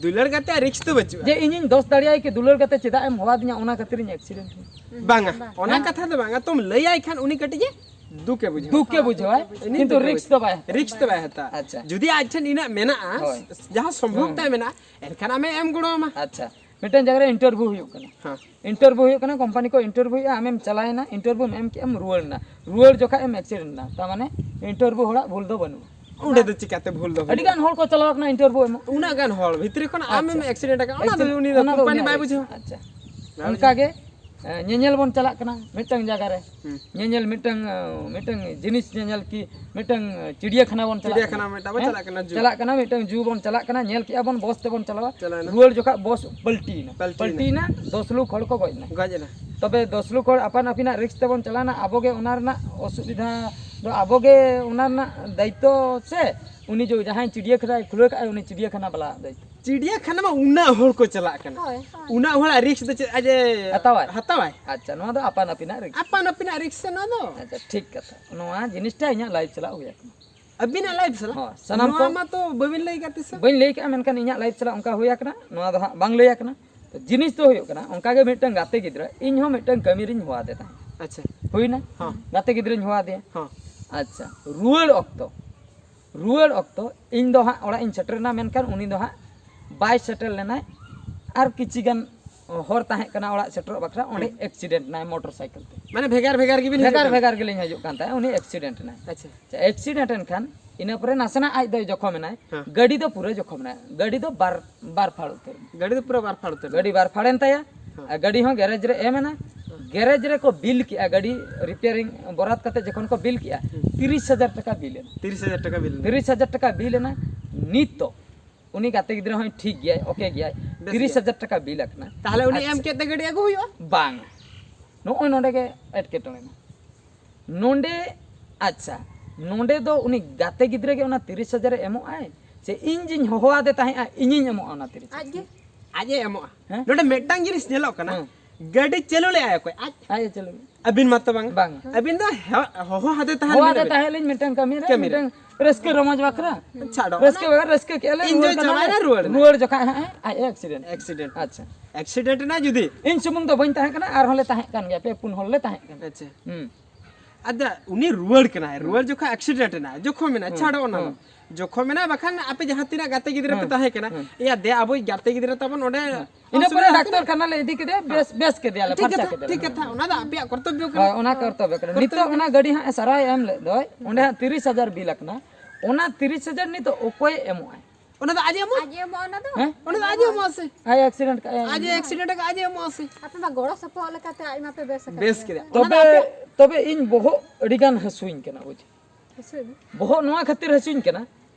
ᱫᱩᱞᱟᱹᱲ ᱜᱟᱛᱮᱭᱟᱜ ᱨᱤᱠᱥ ᱫᱚ ᱵᱟᱹᱪᱩᱜᱼᱟ᱾ ᱡᱮ ᱤᱧᱤᱧ ᱫᱳᱥ ᱫᱟᱲᱮᱭᱟᱭ ᱠᱤ ᱫᱩᱞᱟᱹᱲ ᱜᱟᱛᱮ ᱪᱮᱫᱟᱜ ᱮᱢ ᱦᱚᱦᱚ ᱟᱹᱫᱤᱧᱟ, ᱚᱱᱟ ᱠᱷᱟᱹᱛᱤᱨ ᱤᱧ ᱮᱠᱥᱤᱰᱮᱱᱴ ᱮᱱᱟ᱾ ᱵᱟᱝᱟ, ᱚᱱᱟ ᱦᱮᱸ? ᱠᱟᱛᱷᱟ ᱫᱚ ᱵᱟᱝᱟ, ᱛᱚᱢ ᱞᱟᱹᱭᱟᱭ ᱠᱷᱟᱱ ᱩᱱᱤ ᱠᱟᱹᱴᱤᱡ ᱮ ᱫᱩᱠᱮ ᱵᱩᱡᱷᱟᱹᱣᱟ᱾ ᱫᱩᱠᱮ ᱵᱩᱡᱷᱟᱹᱣᱟᱭ, ᱩᱱᱤ ᱠᱤᱱᱛᱩ ᱫᱩᱠᱮ ᱨᱤᱠᱥ ᱵᱩᱡᱷᱟᱹᱣᱟ᱾ ᱫᱚ ᱵᱟᱭ ᱦᱟᱛᱟᱣᱟ᱾ ᱨᱤᱠᱥ ᱫᱚ ᱵᱟᱭ ᱦᱟᱛᱟᱣᱟ᱾ ᱟᱪᱪᱷᱟ᱾ ᱡᱩᱫᱤ ᱟᱡ ᱴᱷᱮᱱ ᱤᱱᱟᱹᱜ ᱢᱮᱱᱟᱜᱼᱟ, ᱦᱳᱭ᱾ ᱡᱟᱦᱟᱸ ᱥᱚᱢᱵᱷᱚᱵ ᱦᱩᱸ᱾ ᱛᱟᱭ ᱢᱮᱱᱟᱜᱼᱟ, ᱮᱱᱠᱷᱟᱱ ᱟᱢᱮ ᱮᱢ ᱜᱚᱲᱚ ᱟᱢᱟ᱾ ᱟᱪᱪᱷᱟ, ᱢᱤᱫᱴᱮᱱ ᱡᱟᱭᱜᱟ ᱨᱮ ᱤᱱᱴᱟᱨᱵᱷᱤᱭᱩ ᱦᱩᱭᱩᱜ ᱠᱟᱱᱟ᱾ ᱦᱮᱸ᱾ ᱤᱱᱴᱟᱨᱵᱷᱤᱭᱩ ᱦᱩᱭᱩᱜ ᱠᱟᱱᱟ, ᱠᱳᱢᱯᱟᱱᱤ ᱠᱚ ᱤᱱᱴᱟᱨᱵᱷᱤᱭᱩᱭᱮᱫᱼᱟ, ᱟᱢᱮᱢ ᱪᱟᱞᱟᱣᱮᱱᱟ, ᱤᱱᱴᱟᱨᱵᱷᱤᱭᱩᱢ ᱮᱢ ᱠᱮᱫᱼᱟᱢ, ᱨᱩᱣᱟᱹᱲ ᱮᱱᱟ, ᱨᱩᱣᱟᱹᱲ ᱡᱚᱠᱷᱟᱡ ᱮᱢ ᱮᱠᱥᱤᱰᱮᱱᱴ ᱮᱱᱟ, ᱛᱟᱨ ᱢᱟᱱᱮ ᱤᱱᱴᱟᱨᱵᱷᱤᱭᱩ ᱦᱚᱲᱟᱜ ᱵᱷᱩᱞ ᱫᱚ ᱵᱟᱹᱱᱩᱜᱼᱟ᱾ ᱚᱸᱰᱮ ᱫᱚ ᱪᱤᱠᱟᱹᱛᱮ ᱵᱷᱩᱞ ᱫᱚ ᱦᱩᱭᱩᱜᱼᱟ? ᱟᱹᱰᱤ ᱜᱟᱱ ᱦᱚᱲ ᱠᱚ ᱪᱟᱞᱟᱣ ᱠᱟᱱᱟ ᱤᱱᱴᱟᱨᱵᱷᱤᱭᱩ ᱮᱢᱚᱜ᱾ ᱩᱱᱟᱹᱜ ᱜᱟᱱ ᱦᱚᱲ ᱵᱷᱤᱛᱨᱤ ᱠᱷᱚᱱ ᱟᱢᱮᱢ ᱟᱪᱪᱷᱟ᱾ ᱮᱠᱥᱤᱰᱮᱱᱴ ᱟᱠᱟᱱᱟ, ᱚᱱᱟ ᱫᱚ ᱮᱠᱥᱤᱰᱮᱱᱴ, ᱩᱱᱤ ᱫᱚ ᱚᱱᱟ ᱫᱚ ᱠᱳᱢᱯᱟᱱᱤ ᱩᱱᱤᱭᱟᱜ ᱵᱟᱭ ᱨᱤᱠᱥ᱾ ᱵᱩᱡᱷᱟᱹᱣᱟ᱾ ᱟᱪᱪᱷᱟ᱾ ᱵᱟᱭ ᱚᱱᱠᱟ ᱵᱩᱡᱷᱟᱹᱣᱟ᱾ ᱜᱮ ᱮ, ᱧᱮᱧᱮᱞ ᱵᱚᱱ ᱪᱟᱞᱟᱜ ᱠᱟᱱᱟ ᱢᱤᱫᱴᱟᱝ ᱡᱟᱭᱜᱟ ᱨᱮ᱾ ᱦᱩᱸ᱾ ᱧᱮᱧᱮᱞ ᱢᱤᱫᱴᱟᱝ, ᱮ, ᱢᱤᱫᱴᱟᱝ ᱡᱤᱱᱤᱥ ᱧᱮᱧᱮᱞ ᱠᱤ ᱢᱤᱫᱴᱟᱝ, ᱮ, ᱪᱤᱲᱤᱭᱟᱹᱠᱷᱟᱱᱟ ᱵᱚᱱ ᱪᱟᱞᱟᱜ ᱪᱤᱲᱤᱭᱟᱹᱠᱷᱟᱱᱟ ᱠᱟᱱᱟ᱾ ᱢᱤᱫᱴᱟᱝ ᱵᱚᱱ ᱦᱮᱸ? ᱪᱟᱞᱟᱜ ᱠᱟᱱᱟ, zoo᱾ ᱪᱟᱞᱟᱜ ᱠᱟᱱᱟ, ᱢᱤᱫᱴᱟᱝ ᱡᱩ ᱵᱚᱱ ᱪᱟᱞᱟᱜ ᱠᱟᱱᱟ, ᱧᱮᱞ ᱠᱮᱜᱼᱟ ᱵᱚᱱ ᱵᱚᱥ ᱛᱮᱵᱚᱱ ᱪᱟᱞᱟᱣᱟ᱾ ᱪᱟᱞᱟᱣᱮᱱᱟ᱾ ᱨᱩᱣᱟᱹᱲ ᱡᱚᱠᱷᱟᱜ ᱵᱚᱥ ᱯᱟᱞᱴᱤᱭᱮᱱᱟ᱾ ᱯᱟᱞᱴᱤᱭᱮᱱᱟ᱾ ᱯᱟᱞᱴᱤᱭᱮᱱᱟ, ᱫᱚᱥ ᱞᱳᱠ ᱦᱚᱲ ᱠᱚ ᱜᱚᱡ ᱮᱱᱟ᱾ ᱜᱚᱡ ᱮᱱᱟ᱾ ᱛᱚᱵᱮ ᱫᱚᱥ ᱞᱳᱠ ᱦᱚᱲ ᱟᱯᱟᱱ ᱟᱹᱯᱤᱱᱟᱜ ᱨᱤᱠᱥ ᱛᱮᱵᱚᱱ ᱪᱟᱞᱟᱣᱱᱟ, ᱟᱵᱚ ᱜᱮ ᱚᱱᱟ ᱨᱮᱱᱟᱜ ᱚᱥᱩᱵᱤᱫᱷᱟ ᱫᱚ, ᱟᱵᱚ ᱜᱮ ᱚᱱᱟ ᱨᱮᱱᱟᱜ ᱫᱟᱭᱤᱛᱛᱚ ᱥᱮ ᱩᱱᱤ ᱡᱚ-, ᱡᱟᱦᱟᱸᱭ ᱪᱤᱲᱤᱭᱟᱹᱠᱷᱟᱱᱟᱭ ᱠᱷᱩᱞᱟᱹᱣ ᱠᱟᱜᱼᱟᱭ, ᱩᱱᱤ ᱪᱤᱲᱤᱭᱟᱹᱠᱷᱟᱱᱟ ᱵᱟᱞᱟ ᱫᱟᱭᱤᱛᱛᱚ? ᱪᱤᱲᱤᱭᱟᱹᱠᱷᱟᱱᱟ ᱢᱟ ᱩᱱᱟᱹᱜ ᱦᱚᱲ ᱠᱚ ᱪᱟᱞᱟᱜ ᱠᱟᱱᱟ᱾ ᱦᱳᱭ, ᱦᱳᱭ᱾ ᱩᱱᱟᱹᱜ ᱦᱚᱲᱟᱜ ᱨᱤᱠᱥ ᱫᱚ ᱪᱮᱫ ᱟᱡ ᱮ ᱦᱟᱛᱟᱣᱟᱭ? ᱦᱟᱛᱟᱣᱟᱭ? ᱟᱪᱪᱷᱟ, ᱱᱚᱣᱟ ᱫᱚ ᱟᱯᱟᱱ ᱟᱹᱯᱤᱱᱟᱜ ᱨᱤᱠᱥ᱾ ᱟᱯᱟᱱ ᱟᱹᱯᱤᱱᱟᱜ ᱨᱤᱠᱥ ᱥᱮ ᱱᱚᱣᱟ ᱫᱚ᱾ ᱟᱪᱪᱷᱟ, ᱴᱷᱤᱠ ᱠᱟᱛᱷᱟ᱾ ᱱᱚᱣᱟ ᱡᱤᱱᱤᱥᱴᱟ ᱤᱧᱟᱹᱜ ᱞᱟᱭᱤᱯᱷ ᱥᱟᱞᱟᱜ ᱦᱩᱭ ᱟᱠᱟᱱᱟ᱾ ᱟᱹᱵᱤᱱᱟᱜ ᱞᱟᱭᱤᱯᱷ ᱥᱟᱞᱟᱜ? ᱦᱳᱭ, ᱥᱟᱱᱟᱢ ᱱᱚᱣᱟ ᱠᱚ ᱢᱟ ᱛᱚ ᱵᱟᱹᱵᱤᱱ ᱞᱟᱹᱭ ᱟᱠᱟᱫ ᱛᱤᱥ ᱦᱚᱸ᱾ ᱵᱟᱹᱧ ᱞᱟᱹᱭ ᱠᱟᱜᱼᱟ, ᱢᱮᱱᱠᱷᱟᱱ ᱤᱧᱟᱹᱜ ᱞᱟᱭᱤᱯᱷ ᱥᱟᱞᱟᱜ ᱚᱱᱠᱟ ᱦᱩᱭ ᱟᱠᱟᱱᱟ, ᱱᱚᱣᱟ ᱫᱚ ᱦᱟᱸᱜ ᱵᱟᱝ ᱞᱟᱹᱭ ᱟᱠᱟᱱᱟ᱾ ᱛᱚ, ᱡᱤᱱᱤᱥ ᱫᱚ ᱦᱩᱭᱩᱜ ᱠᱟᱱᱟ, ᱚᱱᱠᱟ ᱜᱮ ᱢᱤᱫᱴᱟᱝ ᱜᱟᱛᱮ ᱜᱤᱫᱽᱨᱟᱹ, ᱤᱧ ᱦᱚᱸ ᱢᱤᱫᱴᱟᱝ ᱠᱟᱹᱢᱤ ᱨᱤᱧ ᱦᱚᱦᱚ ᱟᱫᱮ ᱛᱟᱦᱮᱸᱫ᱾ ᱟᱪᱪᱷᱟ᱾ ᱦᱩᱭᱱᱟ? ᱦᱚᱸ᱾ ᱜᱟᱛᱮ ᱜᱤᱫᱽᱨᱟᱹᱧ ᱦᱚᱦᱚ ᱟᱫᱮᱭᱟ᱾ ᱦᱚᱸ᱾ ᱟᱪᱪᱷᱟ, ᱨᱩᱣᱟᱹᱲ ᱚᱠᱛᱚ, ᱨᱩᱣᱟᱹᱲ ᱚᱠᱛᱚ ᱤᱧ ᱫᱚ ᱦᱟᱸᱜ ᱚᱲᱟᱜ ᱤᱧ ᱥᱮᱴᱮᱨ ᱮᱱᱟ, ᱢᱮᱱᱠᱷᱟᱱ ᱩᱱᱤ ᱫᱚ ᱦᱟᱸᱜ ᱵᱟᱭ ᱥᱮᱴᱮᱨ ᱞᱮᱱᱟᱭ᱾ ᱟᱨ ᱠᱤᱪᱷᱤ ᱜᱟᱱ ᱦᱚᱲ ᱛᱟᱦᱮᱸ ᱠᱟᱱᱟ ᱚᱲᱟᱜ ᱥᱮᱴᱮᱨᱚᱜ ᱵᱟᱠᱷᱨᱟ, ᱚᱸᱰᱮ ᱦᱩᱸ᱾ ᱮᱠᱥᱤᱰᱮᱱᱴ ᱮᱱᱟᱭ ᱢᱚᱴᱚᱨ ᱥᱟᱭᱠᱮᱞ ᱛᱮ᱾ ᱢᱟᱱᱮ ᱵᱷᱮᱜᱟᱨ ᱵᱷᱮᱜᱟᱨ ᱜᱮᱵᱤᱱ ᱦᱤᱡᱩᱜ ᱵᱷᱮᱜᱟᱨ ᱠᱟᱱᱟ᱾ ᱵᱷᱮᱜᱟᱨ ᱜᱮᱞᱤᱧ ᱦᱤᱡᱩᱜ ᱠᱟᱱ ᱛᱟᱦᱮᱸᱫ, ᱩᱱᱤ ᱮᱠᱥᱤᱰᱮᱱᱴ ᱮᱱᱟᱭ᱾ ᱟᱪᱪᱷᱟ᱾ ᱟᱪᱪᱷᱟ, ᱮᱠᱥᱤᱰᱮᱱᱴ ᱮᱱ ᱠᱷᱟᱱ ᱤᱱᱟᱹ ᱯᱚᱨᱮ ᱱᱟᱥᱮᱱᱟᱜ ᱟᱡ ᱫᱚᱭ ᱡᱚᱠᱷᱚᱢ ᱮᱱᱟᱭ᱾ ᱦᱮᱸ᱾ ᱜᱟᱹᱰᱤ ᱫᱚ ᱯᱩᱨᱟᱹ ᱡᱚᱠᱷᱚᱢ ᱮᱱᱟᱭ, ᱜᱟᱹᱰᱤ ᱫᱚ ᱵᱟᱨ ᱵᱟᱨ ᱯᱷᱟᱲ ᱩᱛᱟᱹᱨ ᱮᱱᱟ᱾ ᱜᱟᱹᱰᱤ ᱫᱚ ᱯᱩᱨᱟᱹ ᱵᱟᱨ ᱯᱷᱟᱲ ᱩᱛᱟᱹᱨ ᱮᱱᱟ᱾ ᱜᱟᱹᱰᱤ ᱵᱟᱨ ᱯᱷᱟᱲ ᱮᱱ ᱛᱟᱭᱟ᱾ ᱦᱮᱸ᱾ ᱟᱨ ᱜᱟᱹᱰᱤ ᱦᱚᱸ ᱜᱮᱨᱮᱡᱽ ᱨᱮ ᱮᱢ ᱮᱱᱟ᱾ ᱦᱮᱸ᱾ ᱜᱮᱨᱮᱡᱽ ᱨᱮᱠᱚ ᱵᱤᱞ ᱠᱮᱜᱼᱟ, ᱜᱟᱹᱰᱤ ᱨᱤᱯᱮᱭᱟᱨᱤᱝ ᱵᱚᱨᱟᱫ ᱠᱟᱛᱮ ᱡᱚᱠᱷᱚᱱ ᱠᱚ ᱵᱤᱞ ᱠᱮᱜᱼᱟ, ᱦᱩᱸ᱾ ᱛᱤᱨᱤᱥ ᱦᱟᱡᱟᱨ ᱴᱟᱠᱟ ᱵᱤᱞ ᱮᱱᱟ᱾ ᱛᱤᱨᱤᱥ ᱦᱟᱡᱟᱨ ᱴᱟᱠᱟ ᱵᱤᱞ ᱮᱱᱟ᱾ ᱛᱤᱨᱤᱥ ᱦᱟᱡᱟᱨ ᱴᱟᱠᱟ ᱵᱤᱞ ᱮᱱᱟ᱾ ᱱᱤᱛ ᱫᱚ ᱩᱱᱤ ᱜᱟᱛᱮ ᱜᱤᱫᱽᱨᱟᱹ ᱦᱚᱸᱭ ᱴᱷᱤᱠ ᱜᱮᱭᱟᱭ, ᱳᱠᱮ ᱜᱮᱭᱟᱭ᱾ ᱵᱮᱥ ᱜᱮ᱾ ᱛᱤᱨᱤᱥ ᱦᱟᱡᱟᱨ ᱴᱟᱠᱟ ᱵᱤᱞ ᱟᱠᱟᱱᱟ᱾ ᱛᱟᱦᱚᱞᱮ ᱩᱱᱤ ᱟᱪᱪᱷᱟ᱾ ᱮᱢ ᱠᱮᱫ ᱛᱮ ᱜᱟᱹᱰᱤ ᱟᱹᱜᱩ ᱦᱩᱭᱩᱜᱼᱟ? ᱵᱟᱝ, ᱱᱚᱜᱼᱚᱭ ᱱᱚᱰᱮ ᱜᱮ ᱮᱴᱠᱮᱴᱚᱬᱮ ᱮᱱᱟ᱾ ᱱᱚᱰᱮ, ᱟᱪᱪᱷᱟ, ᱱᱚᱰᱮ ᱫᱚ ᱩᱱᱤ ᱜᱟᱛᱮ ᱜᱤᱫᱽᱨᱟᱹ ᱜᱮ ᱚᱱᱟ ᱛᱤᱨᱤᱥ ᱦᱟᱡᱟᱨ ᱮ ᱮᱢᱚᱜ ᱟᱭ, ᱥᱮ ᱤᱧ ᱡᱤᱧ ᱦᱚᱦᱚᱣᱟᱫᱮ ᱛᱟᱦᱮᱸᱜᱼᱟ, ᱤᱧᱤᱧ ᱮᱢᱚᱜᱼᱟ ᱚᱱᱟ ᱛᱤᱨᱤᱥ ᱦᱟᱡᱟᱨ? ᱟᱡ ᱜᱮ᱾ ᱟᱡ ᱮ ᱮᱢᱚᱜᱼᱟ᱾ ᱦᱮᱸ? ᱱᱚᱰᱮ ᱢᱤᱫᱴᱟᱝ ᱡᱤᱱᱤᱥ ᱧᱮᱞᱚᱜ ᱠᱟᱱᱟ, ᱦᱮᱸ᱾ ᱜᱟᱹᱰᱤ ᱪᱟᱹᱞᱩ ᱞᱮᱜᱼᱟᱭ ᱚᱠᱚᱭ? ᱟᱡ᱾ ᱟᱡ ᱮ ᱪᱟᱹᱞᱩ᱾ ᱟᱹᱵᱤᱱ ᱢᱟᱛᱚ ᱵᱟᱝ᱾ ᱵᱟᱝ᱾ ᱟᱹᱵᱤᱱ ᱫᱚ ᱦᱮ-, ᱦᱚᱦᱚ ᱟᱫᱮ ᱛᱟᱦᱮᱸ ᱦᱚᱦᱚ ᱞᱮᱱᱟ ᱟᱫᱮ ᱵᱤᱱ᱾ ᱛᱟᱦᱮᱸ ᱞᱤᱧ ᱢᱤᱫᱴᱟᱝ ᱠᱟᱹᱢᱤ ᱨᱮ, ᱠᱟᱹᱢᱤ ᱨᱮ᱾ ᱢᱤᱫᱴᱟᱝ ᱨᱟᱹᱥᱠᱟᱹ ᱨᱚᱢᱚᱡᱽ ᱵᱟᱠᱷᱨᱟ᱾ ᱪᱷᱟᱲᱚ᱾ ᱨᱟᱹᱥᱠᱟᱹ ᱵᱟᱠᱷᱨᱟ, ᱨᱟᱹᱥᱠᱟᱹ ᱠᱮᱜᱼᱟ ᱞᱮ, enjoy ᱨᱩᱣᱟᱹᱲ ᱠᱟᱱᱟ ᱪᱟᱵᱟᱭᱮᱱᱟ, ᱞᱮ᱾ ᱨᱩᱣᱟᱹᱲ ᱮᱱᱟ᱾ ᱨᱩᱣᱟᱹᱲ ᱡᱚᱠᱷᱟᱡ ᱦᱟᱸᱜ ᱟᱡ ᱮ accident᱾ Accident᱾ ᱟᱪᱪᱷᱟ᱾ Accident ᱮᱱᱟ ᱡᱩᱫᱤ? ᱤᱧ ᱥᱩᱢᱩᱝ ᱫᱚ ᱵᱟᱹᱧ ᱛᱟᱦᱮᱸ ᱠᱟᱱᱟ, ᱟᱨᱦᱚᱸ ᱞᱮ ᱛᱟᱦᱮᱸ ᱠᱟᱱ ᱜᱮᱭᱟ, ᱯᱮ ᱯᱩᱱ ᱦᱚᱲ ᱞᱮ ᱛᱟᱦᱮᱸ ᱠᱟᱱᱟ᱾ ᱟᱪᱪᱷᱟ᱾ ᱦᱩᱸ᱾ ᱟᱫᱚ ᱩᱱᱤ ᱨᱩᱣᱟᱹᱲ ᱠᱟᱱᱟᱭ, ᱦᱩᱸ᱾ ᱨᱩᱣᱟᱹᱲ ᱡᱚᱠᱷᱚᱱ accident ᱮᱱᱟ, ᱡᱚᱠᱷᱚᱢ ᱮᱱᱟ, ᱦᱩᱸ᱾ ᱪᱷᱟᱲᱚ ᱚᱱᱟ ᱫᱚ᱾ ᱦᱩᱸ᱾ ᱡᱚᱠᱷᱚᱢ ᱮᱱᱟ, ᱵᱟᱠᱷᱟᱱ ᱟᱯᱮ ᱡᱟᱦᱟᱸ ᱛᱤᱱᱟᱹᱜ ᱜᱟᱛᱮ ᱜᱤᱫᱽᱨᱟᱹ ᱯᱮ ᱦᱩᱸ᱾ ᱛᱟᱦᱮᱸ ᱠᱟᱱᱟ, ᱦᱩᱸ᱾ ᱮᱭᱟ ᱫᱮ ᱟᱵᱚᱭᱤᱡ ᱜᱟᱛᱮ ᱜᱤᱫᱽᱨᱟᱹ ᱛᱟᱵᱚᱱ ᱚᱸᱰᱮ ᱦᱩᱸ᱾ ᱤᱱᱟᱹ ᱯᱚᱨᱮ ᱚᱥᱩᱵᱤᱫᱷᱟ ᱰᱟᱠᱛᱚᱨ ᱠᱷᱟᱱᱟ ᱞᱮ ᱤᱫᱤ ᱠᱮᱫᱮᱭᱟ, ᱵᱮᱥ, ᱦᱮᱸ᱾ ᱵᱮᱥ ᱠᱮᱫᱮᱭᱟᱞᱮ, ᱴᱷᱤᱠ ᱯᱷᱟᱨᱪᱟ ᱠᱟᱛᱷᱟ, ᱠᱮᱫᱮᱭᱟᱞᱮ᱾ ᱴᱷᱤᱠ ᱠᱟᱛᱷᱟ, ᱚᱱᱟ ᱫᱚ ᱟᱯᱮᱭᱟᱜ ᱠᱚᱨᱛᱚᱵᱵᱚ ᱠᱟᱱᱟ᱾ ᱦᱳᱭ, ᱚᱱᱟ ᱠᱚᱨᱛᱚᱵᱵᱚ ᱠᱟᱱᱟ᱾ ᱠᱚᱨᱛᱚᱵᱵᱚ ᱱᱤᱛᱚᱜ ᱠᱟᱱᱟ᱾ ᱚᱱᱟ ᱜᱟᱹᱰᱤ ᱦᱟᱸᱜ ᱮ ᱥᱟᱨᱟᱭ ᱮᱢ ᱞᱮᱫ ᱫᱚᱭ, ᱚᱸᱰᱮ ᱦᱟᱸᱜ ᱛᱤᱨᱤᱥ ᱦᱟᱡᱟᱨ ᱵᱤᱞ ᱟᱠᱟᱱᱟ, ᱚᱱᱟ ᱛᱤᱨᱤᱥ ᱦᱟᱡᱟᱨ ᱱᱤᱛᱚᱜ ᱚᱠᱚᱭ ᱮᱢᱚᱜᱼᱟᱭ? ᱚᱱᱟ ᱫᱚ ᱟᱡ ᱮᱢᱚᱜ? ᱟᱡ ᱮᱢᱚᱜᱼᱟ ᱚᱱᱟ ᱫᱚ᱾ ᱦᱮᱸ? ᱚᱱᱟ ᱫᱚ ᱟᱡ ᱮᱢᱚᱜᱼᱟ ᱥᱮ? ᱟᱡ accident ᱠᱟᱜᱼᱟᱭ᱾ ᱟᱡ ᱮ accident ᱟᱠᱟᱫ, ᱟᱡ ᱮ ᱮᱢᱚᱜᱼᱟ ᱥᱮ? ᱟᱯᱮ ᱢᱟ ᱜᱚᱲᱚ ᱥᱚᱯᱚᱦᱚᱫ ᱞᱮᱠᱟᱛᱮ ᱟᱡ ᱢᱟᱯᱮ ᱵᱮᱥ ᱟᱠᱟᱫ ᱵᱮᱥ ᱜᱮᱭᱟ᱾ ᱠᱮᱫᱟ᱾ ᱚᱱᱟ ᱫᱚ ᱛᱚᱵᱮ, ᱟᱯᱮᱭᱟᱜ ᱛᱚᱵᱮ ᱤᱧ ᱵᱚᱦᱚᱜ ᱟᱹᱰᱤ ᱜᱟᱱ ᱦᱟᱹᱥᱩᱧ ᱠᱟᱱᱟ, ᱵᱩᱡᱽ᱾ ᱦᱟᱹᱥᱩᱭ ᱢᱮ᱾ ᱵᱚᱦᱚᱜ ᱱᱚᱣᱟ ᱠᱷᱟᱹᱛᱤᱨ ᱦᱟᱹᱥᱩᱧ ᱠᱟᱱᱟ,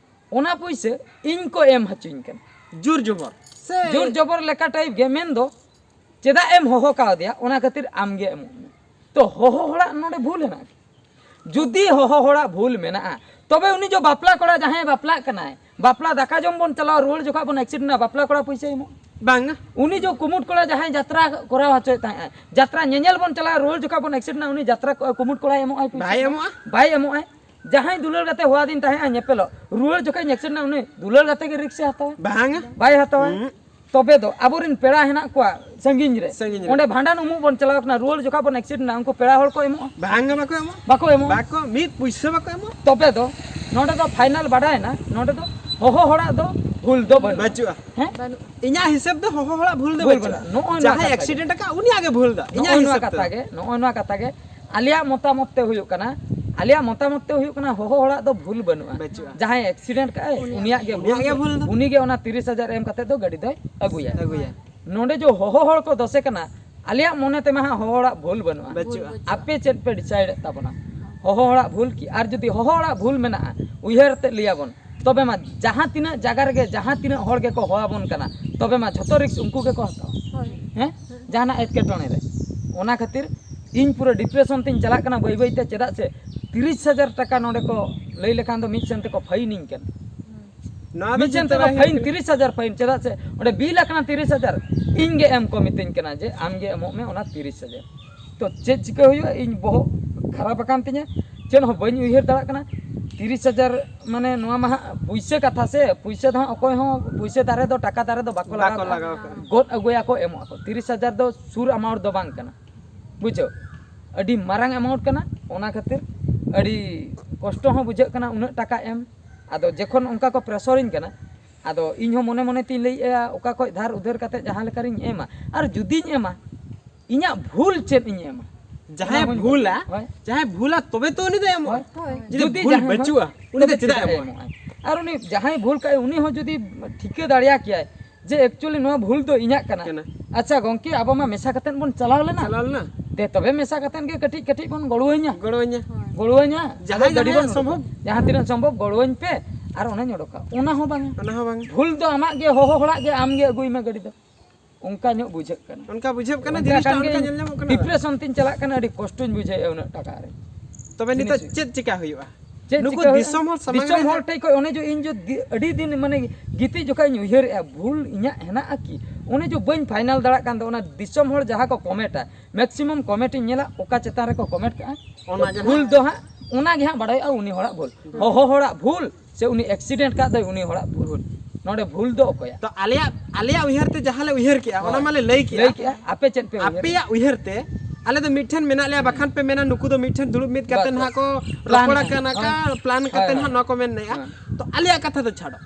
ᱚᱱᱟ ᱯᱩᱭᱥᱟᱹ ᱤᱧ ᱠᱚ ᱮᱢ ᱦᱚᱪᱚᱧ ᱠᱟᱱᱟ᱾ ᱡᱳᱨ ᱡᱚᱵᱚᱨ᱾ ᱥᱮ ᱡᱳᱨ ᱡᱚᱵᱚᱨ ᱞᱮᱠᱟ type ᱜᱮ, ᱢᱮᱱ ᱫᱚ ᱪᱮᱫᱟᱜ ᱮᱢ ᱦᱚᱦᱚ ᱠᱟᱣᱫᱮᱭᱟ, ᱚᱱᱟ ᱠᱷᱟᱹᱛᱤᱨ ᱟᱢ ᱜᱮ ᱮᱢᱚᱜ ᱢᱮ᱾ ᱛᱚ ᱦᱚᱦᱚ ᱦᱚᱲᱟᱜ ᱱᱚᱰᱮ ᱵᱷᱩᱞ ᱦᱮᱱᱟᱜ ᱠᱤ? ᱡᱩᱫᱤ ᱦᱚᱦᱚ ᱦᱚᱲᱟᱜ ᱵᱷᱩᱞ ᱢᱮᱱᱟᱜᱼᱟ, ᱛᱚᱵᱮ ᱩᱱᱤ ᱡᱚ ᱵᱟᱯᱞᱟ ᱠᱚᱲᱟ ᱡᱟᱦᱟᱸᱭ ᱵᱟᱯᱞᱟᱜ ᱠᱟᱱᱟᱭ, ᱵᱟᱯᱞᱟ ᱫᱟᱠᱟ ᱡᱚᱢ ᱵᱚᱱ ᱪᱟᱞᱟᱣ ᱨᱩᱣᱟᱹᱲ ᱡᱚᱠᱷᱚᱱ ᱵᱚᱱ accident ᱮᱱᱟ, ᱵᱟᱯᱞᱟ ᱠᱚᱲᱟ ᱯᱩᱭᱥᱟᱹᱭ ᱮᱢᱚᱜᱼᱟ? ᱵᱟᱝᱟ᱾ ᱩᱱᱤ ᱡᱚ ᱠᱩᱢᱩᱴ ᱠᱚᱲᱟ ᱡᱟᱦᱟᱸᱭ ᱡᱟᱛᱨᱟ ᱠᱚᱨᱟᱣ ᱦᱚᱪᱚᱭᱮᱫ ᱛᱟᱦᱮᱸᱜᱼᱟ, ᱡᱟᱛᱨᱟ ᱧᱮᱧᱮᱞ ᱵᱚᱱ ᱪᱟᱞᱟᱣ ᱨᱩᱣᱟᱹᱲ ᱡᱚᱠᱷᱚᱱ ᱵᱚᱱ accident ᱮᱱᱟ, ᱩᱱᱤ ᱡᱟᱛᱨᱟ ᱠᱚ-, ᱠᱩᱢᱩᱴ ᱠᱚᱲᱟᱭ ᱮᱢᱚᱜᱼᱟᱭ ᱯᱩᱭᱥᱟᱹ? ᱵᱟᱭ ᱮᱢᱚᱜᱼᱟ᱾ ᱵᱟᱭ ᱮᱢᱚᱜᱼᱟᱭ᱾ ᱡᱟᱦᱟᱸᱭ ᱫᱩᱞᱟᱹᱲ ᱠᱟᱛᱮ ᱦᱚᱦᱚᱣᱟᱫᱤᱧ ᱛᱟᱦᱮᱸᱜᱼᱟ ᱧᱮᱯᱮᱞᱚᱜ, ᱨᱩᱣᱟᱹᱲ ᱡᱚᱠᱷᱚᱱ accident ᱮᱱᱟ, ᱩᱱᱤ ᱫᱩᱞᱟᱹᱲ ᱠᱟᱛᱮ ᱜᱮ risk ᱮ ᱦᱟᱛᱟᱣᱟ? ᱵᱟᱝᱟ᱾ ᱵᱟᱭ ᱦᱟᱛᱟᱣᱟ᱾ ᱦᱩᱸ᱾ ᱛᱚᱵᱮ ᱫᱚ ᱟᱵᱚᱨᱮᱱ ᱯᱮᱲᱟ ᱦᱮᱱᱟᱜ ᱠᱚᱣᱟ ᱥᱟᱺᱜᱤᱧ ᱨᱮ᱾ ᱥᱟᱺᱜᱤᱧ ᱨᱮ᱾ ᱚᱸᱰᱮ ᱵᱷᱟᱸᱰᱟᱱ ᱩᱢᱩᱜ ᱵᱚᱱ ᱪᱟᱞᱟᱣ ᱠᱟᱱᱟ, ᱨᱩᱣᱟᱹᱲ ᱡᱚᱠᱷᱚᱱ ᱵᱚᱱ accident ᱮᱱᱟ, ᱩᱱᱠᱩ ᱯᱮᱲᱟ ᱦᱚᱲ ᱠᱚ ᱮᱢᱚᱜᱼᱟ? ᱵᱟᱝᱟ, ᱵᱟᱠᱚ ᱮᱢᱚᱜᱼᱟ᱾ ᱵᱟᱠᱚ ᱮᱢᱚᱜᱼᱟ? ᱵᱟᱠᱚ, ᱢᱤᱫ ᱯᱩᱭᱥᱟᱹ ᱵᱟᱠᱚ ᱮᱢᱚᱜᱼᱟ᱾ ᱛᱚᱵᱮ ᱫᱚ ᱱᱚᱰᱮ ᱫᱚ final ᱵᱟᱰᱟᱭᱮᱱᱟ, ᱱᱚᱰᱮ ᱫᱚ ᱦᱚᱦᱚ ᱦᱚᱲᱟᱜ ᱫᱚ ᱵᱷᱩᱞ ᱫᱚ ᱵᱟᱹᱱᱩᱜᱼᱟ᱾ ᱵᱟᱹᱪᱩᱜᱼᱟ᱾ ᱦᱮᱸ? ᱵᱟᱹᱱᱩᱜᱼᱟ᱾ ᱤᱧᱟᱹᱜ ᱦᱤᱥᱟᱹᱵ ᱫᱚ ᱦᱚᱦᱚ ᱦᱚᱲᱟᱜ ᱵᱷᱩᱞ ᱫᱚ ᱵᱷᱩᱞ ᱵᱟᱹᱪᱩᱜᱼᱟ᱾ ᱵᱟᱹᱱᱩᱜᱼᱟ᱾ ᱱᱚᱜᱼᱚᱭ ᱱᱚᱣᱟ ᱡᱟᱦᱟᱸᱭ ᱠᱟᱛᱷᱟ ᱜᱮ᱾ Accident ᱟᱠᱟᱫ, ᱩᱱᱤᱭᱟᱜ ᱜᱮ ᱵᱷᱩᱞ ᱫᱚ᱾ ᱤᱧᱟᱹᱜ ᱱᱚᱜᱼᱚᱭ ᱱᱚᱣᱟ ᱦᱤᱥᱟᱹᱵ ᱠᱟᱛᱷᱟ ᱛᱮᱫᱚ᱾ ᱜᱮ, ᱱᱚᱜᱼᱚᱭ ᱱᱚᱣᱟ ᱠᱟᱛᱷᱟ ᱜᱮ ᱟᱞᱮᱭᱟᱜ ᱢᱚᱛᱟᱢᱚᱛ ᱛᱮ ᱦᱩᱭᱩᱜ ᱠᱟᱱᱟ, ᱟᱞᱮᱭᱟᱜ ᱢᱚᱛᱟᱢᱚᱛ ᱛᱮ ᱦᱩᱭᱩᱜ ᱠᱟᱱᱟ, ᱦᱚᱦᱚ ᱦᱚᱲᱟᱜ ᱫᱚ ᱵᱷᱩᱞ ᱵᱟᱹᱱᱩᱜᱼᱟ᱾ ᱵᱟᱹᱪᱩᱜᱼᱟ᱾ ᱡᱟᱦᱟᱸᱭ ᱮᱠᱥᱤᱰᱮᱱᱴ ᱠᱟᱜᱼᱟᱭ, ᱩᱱᱤᱭᱟᱜ᱾ ᱩᱱᱤᱭᱟᱜ ᱜᱮ ᱩᱱᱤᱭᱟᱜ ᱜᱮ ᱵᱷᱩᱞ ᱫᱚ᱾ ᱩᱱᱤ ᱜᱮ ᱚᱱᱟ ᱛᱤᱨᱤᱥ ᱦᱟᱡᱟᱨ ᱮᱢ ᱠᱟᱛᱮ ᱫᱚ ᱜᱟᱹᱰᱤ ᱫᱚᱭ ᱟᱹᱜᱩᱭᱟ᱾ ᱟᱹᱜᱩᱭᱟ᱾ ᱱᱚᱰᱮ ᱡᱮ ᱦᱚᱦᱚ ᱦᱚᱲ ᱠᱚ ᱫᱚᱥᱮ ᱠᱟᱱᱟ, ᱟᱞᱮᱭᱟᱜ ᱢᱚᱱᱮ ᱛᱮᱢᱟ ᱦᱟᱸᱜ ᱦᱚᱦᱚ ᱦᱚᱲᱟᱜ ᱵᱷᱩᱞ ᱵᱟᱹᱱᱩᱜᱼᱟ᱾ ᱵᱟᱹᱪᱩᱜᱼᱟ᱾ ᱟᱯᱮ ᱪᱮᱫ ᱯᱮ ᱰᱤᱥᱟᱭᱤᱰ ᱮᱫ ᱛᱟᱵᱚᱱᱟ? ᱦᱚᱦᱚ ᱦᱚᱲᱟᱜ ᱵᱷᱩᱞ ᱠᱤ? ᱟᱨ ᱡᱩᱫᱤ ᱦᱚᱦᱚ ᱦᱚᱲᱟᱜ ᱵᱷᱩᱞ ᱢᱮᱱᱟᱜᱼᱟ, ᱩᱭᱦᱟᱹᱨ ᱛᱮ ᱞᱟᱹᱭᱟᱵᱚᱱ, ᱛᱚᱵᱮ ᱢᱟ ᱡᱟᱦᱟᱸ ᱛᱤᱱᱟᱹᱜ ᱡᱟᱭᱜᱟ ᱨᱮᱜᱮ ᱡᱟᱦᱟᱸ ᱛᱤᱱᱟᱹᱜ ᱦᱚᱲ ᱜᱮᱠᱚ ᱦᱚᱦᱚ ᱟᱵᱚᱱ ᱠᱟᱱᱟ, ᱛᱚᱵᱮ ᱢᱟ ᱡᱷᱚᱛᱚ ᱨᱤᱠᱥ ᱩᱱᱠᱩ ᱜᱮᱠᱚ ᱦᱟᱛᱟᱣᱟ᱾ ᱦᱳᱭ᱾ ᱦᱮᱸ? ᱡᱟᱦᱟᱱᱟᱜ ᱮᱴᱠᱮᱴᱚᱬᱮ ᱨᱮ᱾ ᱚᱱᱟ ᱠᱷᱟᱹᱛᱤᱨ ᱤᱧ ᱯᱩᱨᱟᱹ ᱰᱤᱯᱨᱮᱥᱚᱱ ᱛᱤᱧ ᱪᱟᱞᱟᱜ ᱠᱟᱱᱟ ᱵᱟᱹᱭ ᱵᱟᱹᱭ ᱛᱮ᱾ ᱪᱮᱫᱟᱜ ᱥᱮ ᱛᱤᱨᱤᱥ ᱦᱟᱡᱟᱨ ᱴᱟᱠᱟ ᱱᱚᱰᱮ ᱠᱚ ᱞᱟᱹᱭ ᱞᱮᱠᱷᱟᱱ ᱫᱚ ᱢᱤᱫ ᱥᱮᱱ ᱛᱮᱠᱚ ᱯᱷᱟᱭᱤᱱᱤᱧ ᱠᱟᱱᱟ᱾ ᱱᱚᱣᱟ ᱫᱚ ᱢᱤᱫ ᱥᱮᱱ ᱪᱤᱱᱛᱟᱹ ᱛᱮᱠᱚ ᱵᱟᱭ ᱦᱩᱭᱩᱜ ᱯᱷᱟᱭᱤᱱ ᱠᱟᱱᱟ᱾ ᱛᱤᱨᱤᱥ ᱦᱟᱡᱟᱨ ᱯᱷᱟᱭᱤᱱ᱾ ᱪᱮᱫᱟᱜ ᱥᱮ ᱚᱸᱰᱮ ᱵᱤᱞ ᱟᱠᱟᱱᱟ ᱛᱤᱨᱤᱥ ᱦᱟᱡᱟᱨ, ᱤᱧ ᱜᱮ ᱮᱢ ᱠᱚ ᱢᱤᱛᱟᱹᱧ ᱠᱟᱱᱟ ᱡᱮ ᱟᱢ ᱜᱮ ᱮᱢᱚᱜ ᱢᱮ ᱚᱱᱟ ᱛᱤᱨᱤᱥ ᱦᱟᱡᱟᱨ᱾ ᱛᱚ ᱪᱮᱫ ᱪᱤᱠᱟᱹ ᱦᱩᱭᱩᱜᱼᱟ? ᱤᱧ ᱵᱚᱦᱚᱜ ᱠᱷᱟᱨᱟᱯ ᱟᱠᱟᱱ ᱛᱤᱧᱟᱹ, ᱪᱮᱫ ᱦᱚᱸ ᱵᱟᱹᱧ ᱩᱭᱦᱟᱹᱨ ᱫᱟᱲᱮᱭᱟᱜ ᱠᱟᱱᱟ᱾ ᱛᱤᱨᱤᱥ ᱦᱟᱡᱟᱨ ᱢᱟᱱᱮ ᱱᱚᱣᱟ ᱢᱟ ᱦᱟᱸᱜ ᱯᱩᱭᱥᱟᱹ ᱠᱟᱛᱷᱟ ᱥᱮ, ᱯᱩᱭᱥᱟᱹ ᱫᱚ ᱦᱟᱸᱜ ᱚᱠᱚᱭ ᱦᱚᱸ ᱯᱩᱭᱥᱟᱹ ᱫᱟᱨᱮ ᱫᱚ ᱴᱟᱠᱟ ᱫᱟᱨᱮ ᱫᱚ ᱵᱟᱠᱚ ᱞᱟᱜᱟᱣ ᱵᱟᱠᱚ ᱠᱟᱜᱼᱟ᱾ ᱞᱟᱜᱟᱣ ᱠᱟᱜᱼᱟ᱾ ᱜᱚᱫ ᱟᱹᱜᱩᱭᱟᱠᱚ, ᱮᱢᱚᱜ ᱟᱠᱚ᱾ ᱛᱤᱨᱤᱥ ᱦᱟᱡᱟᱨ ᱫᱚ ᱥᱩᱨ ᱟᱢᱟᱣᱩᱱᱴ ᱫᱚ ᱵᱟᱝ ᱠᱟᱱᱟ, ᱵᱩᱡᱷᱟᱹᱣ? ᱟᱹᱰᱤ ᱢᱟᱨᱟᱝ ᱟᱢᱟᱣᱩᱱᱴ ᱠᱟᱱᱟ᱾ ᱚᱱᱟ ᱠᱷᱟᱹᱛᱤᱨ ᱟᱹᱰᱤ ᱠᱚᱥᱴᱚ ᱦᱚᱸ ᱵᱩᱡᱷᱟᱹᱜ ᱠᱟᱱᱟ ᱩᱱᱟᱹᱜ ᱴᱟᱠᱟ ᱮᱢ᱾ ᱟᱫᱚ ᱡᱚᱠᱷᱚᱱ ᱚᱱᱠᱟ ᱠᱚ ᱯᱨᱮᱥᱚᱨᱤᱧ ᱠᱟᱱᱟ, ᱟᱫᱚ ᱤᱧ ᱦᱚᱸ ᱢᱚᱱᱮ ᱢᱚᱱᱮ ᱛᱤᱧ ᱞᱟᱹᱭᱮᱫᱼᱟ, ᱚᱠᱟ ᱠᱷᱚᱡ ᱫᱷᱟᱨ ᱩᱫᱷᱟᱹᱨ ᱠᱟᱛᱮ ᱡᱟᱦᱟᱸ ᱞᱮᱠᱟᱨᱤᱧ ᱮᱢᱟ, ᱟᱨ ᱡᱩᱫᱤᱧ ᱮᱢᱟ, ᱤᱧᱟᱹᱜ ᱵᱷᱩᱞ ᱪᱮᱫ ᱤᱧ ᱮᱢᱟ? ᱡᱟᱦᱟᱸᱭ ᱚᱱᱟ ᱦᱚᱸᱧ ᱵᱷᱩᱞᱟ, ᱦᱳᱭ᱾ ᱡᱟᱦᱟᱸᱭ ᱵᱷᱩᱞᱟ, ᱛᱚᱵᱮ ᱛᱚ ᱩᱱᱤ ᱫᱚᱭ ᱮᱢᱚᱜᱼᱟ᱾ ᱦᱳᱭ᱾ ᱦᱳᱭ᱾ ᱡᱩᱫᱤ ᱡᱩᱫᱤ ᱵᱷᱩᱞ ᱡᱟᱦᱟᱸᱭ ᱵᱟᱹᱪᱩᱜᱼᱟ, ᱦᱚᱸ, ᱩᱱᱤ ᱫᱚ ᱛᱚᱵᱮ ᱪᱮᱫᱟᱜ ᱪᱮᱫᱟᱜ ᱮ ᱮᱢᱚᱜᱼᱟ? ᱮᱢᱚᱜᱼᱟ? ᱟᱨ ᱩᱱᱤ ᱡᱟᱦᱟᱸᱭ ᱵᱷᱩᱞ ᱠᱟᱜᱼᱟᱭ, ᱩᱱᱤ ᱦᱚᱸ ᱡᱩᱫᱤ ᱴᱷᱤᱠᱟᱹ ᱫᱟᱲᱮᱭᱟ ᱠᱮᱭᱟᱭ ᱡᱮ actually ᱱᱚᱣᱟ ᱵᱷᱩᱞ ᱫᱚ ᱤᱧᱟᱹᱜ ᱠᱟᱱᱟ᱾ ᱠᱟᱱᱟ᱾ ᱟᱪᱪᱷᱟ ᱜᱚᱝᱠᱮ, ᱟᱵᱚ ᱢᱟ ᱢᱮᱥᱟ ᱠᱟᱛᱮᱫ ᱵᱚᱱ ᱪᱟᱞᱟᱣ ᱞᱮᱱᱟ᱾ ᱪᱟᱞᱟᱣ ᱞᱮᱱᱟ᱾ ᱫᱮ ᱛᱚᱵᱮ ᱢᱮᱥᱟ ᱠᱟᱛᱮᱫ ᱜᱮ ᱠᱟᱹᱴᱤᱡ ᱠᱟᱹᱴᱤᱡ ᱵᱚᱱ ᱜᱚᱲᱚᱣᱟᱹᱧᱟ᱾ ᱜᱚᱲᱚᱣᱟᱹᱧᱟ᱾ ᱜᱚᱲᱚᱣᱟᱹᱧᱟ᱾ ᱡᱟᱦᱟᱸᱭ ᱟᱫᱚ ᱜᱟᱹᱰᱤ ᱡᱟᱦᱟᱸᱭ ᱵᱚᱱ ᱥᱚᱢᱵᱷᱚᱵ᱾ ᱩᱰᱩᱠᱟ᱾ ᱡᱟᱦᱟᱸ ᱛᱤᱱᱟᱹᱜ ᱥᱚᱢᱵᱷᱚᱵ ᱜᱚᱲᱚᱣᱟᱹᱧ ᱯᱮ, ᱟᱨ ᱚᱱᱟᱧ ᱚᱰᱚᱠᱟ᱾ ᱚᱱᱟ ᱦᱚᱸ ᱵᱟᱝ᱾ ᱚᱱᱟ ᱦᱚᱸ ᱵᱟᱝ᱾ ᱵᱷᱩᱞ ᱫᱚ ᱟᱢᱟᱜ ᱜᱮ, ᱦᱚᱦᱚ ᱦᱚᱲᱟᱜ ᱜᱮ, ᱟᱢ ᱜᱮ ᱟᱹᱜᱩᱭ ᱢᱮ ᱜᱟᱹᱰᱤ ᱫᱚ᱾ ᱚᱱᱠᱟ ᱧᱚᱜ ᱵᱩᱡᱷᱟᱹᱜ ᱠᱟᱱᱟ᱾ ᱚᱱᱠᱟ ᱵᱩᱡᱷᱟᱹᱜ ᱠᱟᱱᱟ, ᱚᱱᱠᱟ ᱡᱤᱱᱤᱥᱴᱟ ᱠᱟᱱ ᱚᱱᱠᱟ ᱜᱮ, ᱧᱮᱞ ᱧᱟᱢᱚᱜ ᱠᱟᱱᱟ᱾ ᱰᱤᱯᱨᱮᱥᱚᱱ ᱛᱤᱧ ᱪᱟᱞᱟᱜ ᱠᱟᱱᱟ, ᱟᱹᱰᱤ ᱠᱚᱥᱴᱚᱧ ᱵᱩᱡᱷᱟᱹᱣᱮᱫᱼᱟ ᱩᱱᱟᱹᱜ ᱴᱟᱠᱟ ᱨᱮ᱾ ᱛᱚᱵᱮ ᱱᱤᱛᱚᱜ ᱡᱤᱱᱤᱥ ᱪᱮᱫ ᱪᱤᱠᱟ ᱦᱩᱭᱩᱜᱼᱟ? ᱪᱮᱫ ᱱᱩᱠᱩ ᱪᱤᱠᱟ ᱦᱩᱭᱩᱜᱼᱟ? ᱫᱤᱥᱚᱢ ᱦᱚᱲ ᱥᱟᱢᱟᱝ ᱫᱤᱥᱚᱢ ᱨᱮ ᱦᱚᱲ ᱴᱷᱮᱡ ᱠᱷᱚᱡ ᱚᱱᱮ ᱡᱮ ᱤᱧ ᱡᱮ ᱫᱤ-, ᱟᱹᱰᱤ ᱫᱤᱱ ᱢᱟᱱᱮ ᱜᱤᱛᱤᱡ ᱡᱚᱠᱷᱟᱡ ᱤᱧ ᱩᱭᱦᱟᱹᱨᱮᱫᱼᱟ, ᱵᱷᱩᱞ ᱤᱧᱟᱹᱜ ᱦᱮᱱᱟᱜᱼᱟ ᱠᱤ? ᱚᱱᱮ ᱡᱮ ᱵᱟᱹᱧ ᱯᱷᱟᱭᱱᱟᱞ ᱫᱟᱲᱮᱭᱟᱜ ᱠᱟᱱ ᱫᱚ, ᱚᱱᱟ ᱫᱤᱥᱚᱢ ᱦᱚᱲ ᱡᱟᱦᱟᱸ ᱠᱚ ᱠᱚᱢᱮᱱᱴᱟ, ᱢᱮᱠᱥᱤᱢᱟᱢ ᱠᱚᱢᱮᱱᱴ ᱤᱧ ᱧᱮᱞᱟ, ᱚᱠᱟ ᱪᱮᱛᱟᱱ ᱨᱮᱠᱚ ᱠᱚᱢᱮᱱᱴ ᱠᱟᱜᱼᱟ, ᱚᱱᱟ ᱜᱮ ᱵᱷᱩᱞ ᱱᱟᱦᱟᱜ᱾ ᱫᱚ ᱦᱟᱸᱜ, ᱚᱱᱟ ᱜᱮ ᱦᱟᱸᱜ ᱵᱟᱲᱟᱭᱚᱜᱼᱟ ᱩᱱᱤ ᱦᱚᱲᱟᱜ ᱵᱷᱩᱞ᱾ ᱦᱚᱦᱚ ᱦᱚᱲᱟᱜ ᱵᱷᱩᱞ ᱥᱮ ᱩᱱᱤ ᱮᱠᱥᱤᱰᱮᱱᱴ ᱠᱟᱜ ᱫᱚᱭ ᱩᱱᱤ ᱦᱚᱲᱟᱜ ᱵᱷᱩᱞ? ᱱᱚᱰᱮ ᱵᱷᱩᱞ ᱫᱚ ᱚᱠᱚᱭᱟᱜ? ᱛᱚ ᱟᱞᱮᱭᱟᱜ, ᱟᱞᱮᱭᱟᱜ ᱩᱭᱦᱟᱹᱨ ᱛᱮ ᱡᱟᱦᱟᱸ ᱞᱮ ᱩᱭᱦᱟᱹᱨ ᱠᱮᱜᱼᱟ, ᱚᱱᱟ ᱦᱳᱭ᱾ ᱢᱟᱞᱮ ᱞᱟᱹᱭ ᱠᱮᱜᱼᱟ᱾ ᱞᱟᱹᱭ ᱠᱮᱜᱼᱟ, ᱟᱯᱮ ᱪᱮᱫ ᱯᱮ ᱩᱭᱦᱟᱹᱨ? ᱟᱯᱮᱭᱟᱜ ᱩᱭᱦᱟᱹᱨ ᱛᱮ ᱟᱞᱮ ᱫᱚ ᱢᱤᱫ ᱴᱷᱮᱱ ᱢᱮᱱᱟᱜ ᱞᱮᱭᱟ, ᱵᱟᱠᱷᱟᱱ ᱯᱮ ᱢᱮᱱᱟ ᱱᱩᱠᱩ ᱫᱚ ᱢᱤᱫ ᱴᱷᱮᱱ ᱫᱩᱲᱩᱵ ᱢᱤᱫ ᱠᱟᱛᱮ ᱵᱟᱥ, ᱱᱟᱦᱟᱜ ᱵᱟᱥ᱾ ᱠᱚ ᱯᱞᱟᱱ ᱨᱚᱯᱚᱲ ᱠᱟᱱᱟ᱾ ᱠᱟᱱᱟ ᱠᱟ, ᱦᱳᱭ᱾ ᱯᱞᱟᱱ ᱠᱟᱛᱮ ᱦᱳᱭ, ᱱᱟᱦᱟᱜ ᱦᱳᱭ᱾ ᱱᱚᱣᱟ ᱠᱚ ᱢᱮᱱ ᱱᱮᱜᱼᱟ᱾ ᱦᱳᱭ᱾ ᱛᱚ ᱟᱞᱮᱭᱟᱜ ᱠᱟᱛᱷᱟ ᱫᱚ ᱪᱷᱟᱰᱚ,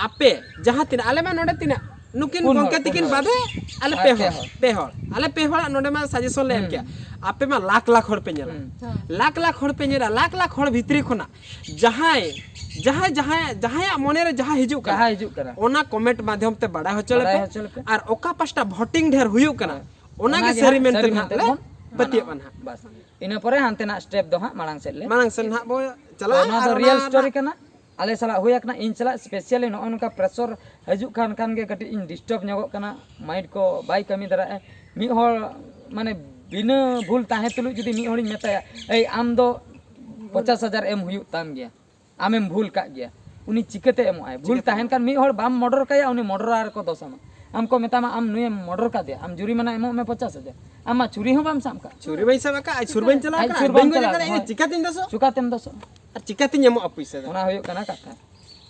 ᱟᱯᱮ ᱡᱟᱦᱟᱸ ᱛᱤᱱᱟᱹᱜ, ᱟᱞᱮ ᱢᱟ ᱱᱚᱰᱮ ᱛᱤᱱᱟᱹᱜ ᱱᱩᱠᱤᱱ ᱯᱩᱱ ᱜᱚᱝᱠᱮ ᱦᱚᱲ, ᱛᱤᱠᱤᱱ ᱯᱩᱱ ᱦᱚᱲ᱾ ᱵᱟᱫᱮ ᱟᱞᱮ ᱟᱨ ᱯᱮ ᱯᱮ ᱦᱚᱲ, ᱦᱚᱲ᱾ ᱯᱮ ᱦᱚᱲ᱾ ᱟᱞᱮ ᱯᱮ ᱦᱚᱲᱟᱜ ᱱᱚᱰᱮ ᱢᱟ ᱥᱟᱡᱮᱥᱚᱱ ᱞᱮ ᱮᱢ ᱦᱩᱸ᱾ ᱠᱮᱭᱟ᱾ ᱟᱯᱮ ᱢᱟ ᱞᱟᱠᱷ ᱞᱟᱠᱷ ᱦᱚᱲ ᱯᱮ ᱧᱮᱞᱟ᱾ ᱦᱩᱸ᱾ ᱞᱟᱠᱷ ᱞᱟᱠᱷ ᱦᱚᱲ ᱯᱮ ᱧᱮᱞᱟ, ᱞᱟᱠᱷ ᱞᱟᱠᱷ ᱦᱚᱲ ᱵᱷᱤᱛᱨᱤ ᱠᱷᱚᱱᱟᱜ ᱡᱟᱦᱟᱸᱭ, ᱡᱟᱦᱟᱸᱭ, ᱡᱟᱦᱟᱸᱭ, ᱡᱟᱦᱟᱸᱭᱟᱜ ᱢᱚᱱᱮ ᱨᱮ ᱡᱟᱦᱟᱸ ᱦᱤᱡᱩᱜ ᱠᱟᱱᱟ, ᱡᱟᱦᱟᱸ ᱦᱤᱡᱩᱜ ᱠᱟᱱᱟ᱾ ᱚᱱᱟ ᱠᱚᱢᱮᱱᱴ ᱢᱟᱫᱽᱫᱷᱚᱢ ᱛᱮ ᱵᱟᱲᱟᱭ ᱦᱚᱪᱚ ᱵᱟᱲᱟᱭ ᱞᱮᱯᱮ᱾ ᱦᱚᱪᱚ ᱞᱮᱯᱮ᱾ ᱟᱨ ᱚᱠᱟ ᱯᱟᱥᱴᱟ ᱵᱷᱳᱴᱤᱝ ᱰᱷᱮᱨ ᱦᱩᱭᱩᱜ ᱠᱟᱱᱟ, ᱦᱳᱭ᱾ ᱚᱱᱟ ᱜᱮ ᱚᱱᱟ ᱜᱮ ᱥᱟᱹᱨᱤ ᱦᱟᱸᱜ ᱢᱮᱱᱛᱮ ᱥᱟᱹᱨᱤ ᱱᱟᱦᱟᱜ ᱢᱮᱱᱛᱮ ᱞᱮ ᱵᱚᱱ ᱯᱟᱹᱛᱭᱟᱹᱜᱼᱟ ᱢᱟᱱᱟᱣᱟ᱾ ᱱᱟᱦᱟᱜ᱾ ᱵᱟᱥ᱾ ᱤᱱᱟᱹ ᱯᱚᱨᱮ ᱦᱟᱱᱛᱮᱱᱟᱜ ᱥᱴᱮᱯ ᱫᱚ ᱦᱟᱸᱜ ᱢᱟᱲᱟᱝ ᱥᱮᱫ ᱞᱮ ᱢᱟᱲᱟᱝ ᱥᱮᱱ ᱱᱟᱦᱟᱜ ᱵᱚ ᱛᱚ ᱪᱟᱞᱟᱜᱼᱟ᱾ ᱱᱚᱣᱟ ᱫᱚ ᱟᱨ ᱨᱤᱭᱮᱞ ᱚᱱᱟ ᱥᱴᱳᱨᱤ ᱱᱟᱦᱟᱜ ᱠᱟᱱᱟ᱾ ᱟᱞᱮ ᱥᱟᱞᱟᱜ ᱦᱩᱭ ᱟᱠᱟᱱᱟ, ᱤᱧ ᱥᱟᱞᱟᱜ ᱥᱯᱮᱥᱟᱞᱤ ᱱᱚᱜᱼᱚ ᱱᱚᱝᱠᱟ ᱯᱨᱮᱥᱚᱨ ᱦᱤᱡᱩᱜ ᱠᱷᱟᱱ, ᱠᱷᱟᱱ ᱜᱮ ᱠᱟᱹᱴᱤᱡ ᱤᱧ ᱰᱤᱥᱴᱟᱨᱵ ᱧᱚᱜᱚᱜ ᱠᱟᱱᱟ, ᱢᱟᱭᱤᱱᱰ ᱠᱚ ᱵᱟᱭ ᱠᱟᱹᱢᱤ ᱫᱟᱲᱮᱭᱟᱜᱼᱟ᱾ ᱢᱤᱫ ᱦᱚᱲ ᱢᱟᱱᱮ ᱵᱤᱱᱟᱹ ᱵᱷᱩᱞ ᱛᱟᱦᱮᱸ ᱛᱩᱞᱩᱡ ᱡᱩᱫᱤ ᱢᱤᱫ ᱦᱚᱲᱤᱧ ᱢᱮᱛᱟᱭᱟ, "ᱮᱭ ᱟᱢ ᱫᱚ ᱯᱚᱪᱟᱥ ᱦᱟᱡᱟᱨ ᱮᱢ ᱦᱩᱭᱩᱜ ᱛᱟᱢ ᱜᱮᱭᱟ, ᱟᱢᱮᱢ ᱵᱷᱩᱞ ᱠᱟᱜ ᱜᱮᱭᱟ", ᱩᱱᱤ ᱪᱤᱠᱟᱹᱛᱮ ᱮᱢᱚᱜᱼᱟᱭ? ᱵᱷᱩᱞ ᱪᱤᱠᱟᱹᱛᱮ ᱛᱟᱦᱮᱱ ᱮᱢᱚᱜᱼᱟᱭ? ᱠᱷᱟᱱ ᱢᱤᱫ ᱦᱚᱲ ᱵᱟᱢ ᱢᱚᱰᱚᱨ ᱠᱟᱭᱟ, ᱩᱱᱤ ᱢᱚᱰᱚᱨᱟᱨ ᱠᱚ ᱫᱚᱥ ᱟᱢᱟ᱾ ᱟᱢ ᱠᱚ ᱢᱮᱛᱟᱢᱟ, "ᱟᱢ ᱱᱩᱭᱮᱢ ᱢᱚᱰᱚᱨ ᱠᱟᱫᱮᱭᱟ, ᱟᱢ ᱡᱩᱨᱤᱢᱟᱱᱟ ᱮᱢᱚᱜ ᱢᱮ ᱯᱚᱪᱟᱥ ᱦᱟᱡᱟᱨ", ᱟᱢ ᱢᱟ ᱪᱷᱩᱨᱤ ᱦᱚᱸ ᱵᱟᱢ ᱥᱟᱵ ᱠᱟᱜ᱾ ᱪᱷᱩᱨᱤ ᱵᱟᱹᱧ ᱥᱟᱵ ᱟᱠᱟᱫ, ᱟᱨ ᱪᱷᱩᱨᱤ ᱵᱟᱹᱧ ᱪᱟᱞᱟᱣ ᱟᱡ ᱠᱟᱱᱟ, ᱪᱷᱩᱨᱤ ᱵᱟᱹᱧ ᱵᱟᱢ ᱜᱚᱡ ᱪᱟᱞᱟᱣ ᱟᱠᱟᱫᱟ, ᱠᱟᱱᱟ, ᱤᱧ ᱦᱳᱭ᱾ ᱪᱤᱠᱟᱹᱛᱤᱧ ᱫᱚᱥᱚᱜᱼᱟ? ᱪᱤᱠᱟᱹᱛᱮᱢ ᱫᱚᱥᱚᱜᱼᱟ? ᱟᱨ ᱪᱤᱠᱟᱹᱛᱤᱧ ᱮᱢᱚᱜᱼᱟ ᱯᱩᱭᱥᱟᱹ ᱫᱚ? ᱚᱱᱟ ᱦᱩᱭᱩᱜ ᱠᱟᱱᱟ ᱠᱟᱛᱷᱟ᱾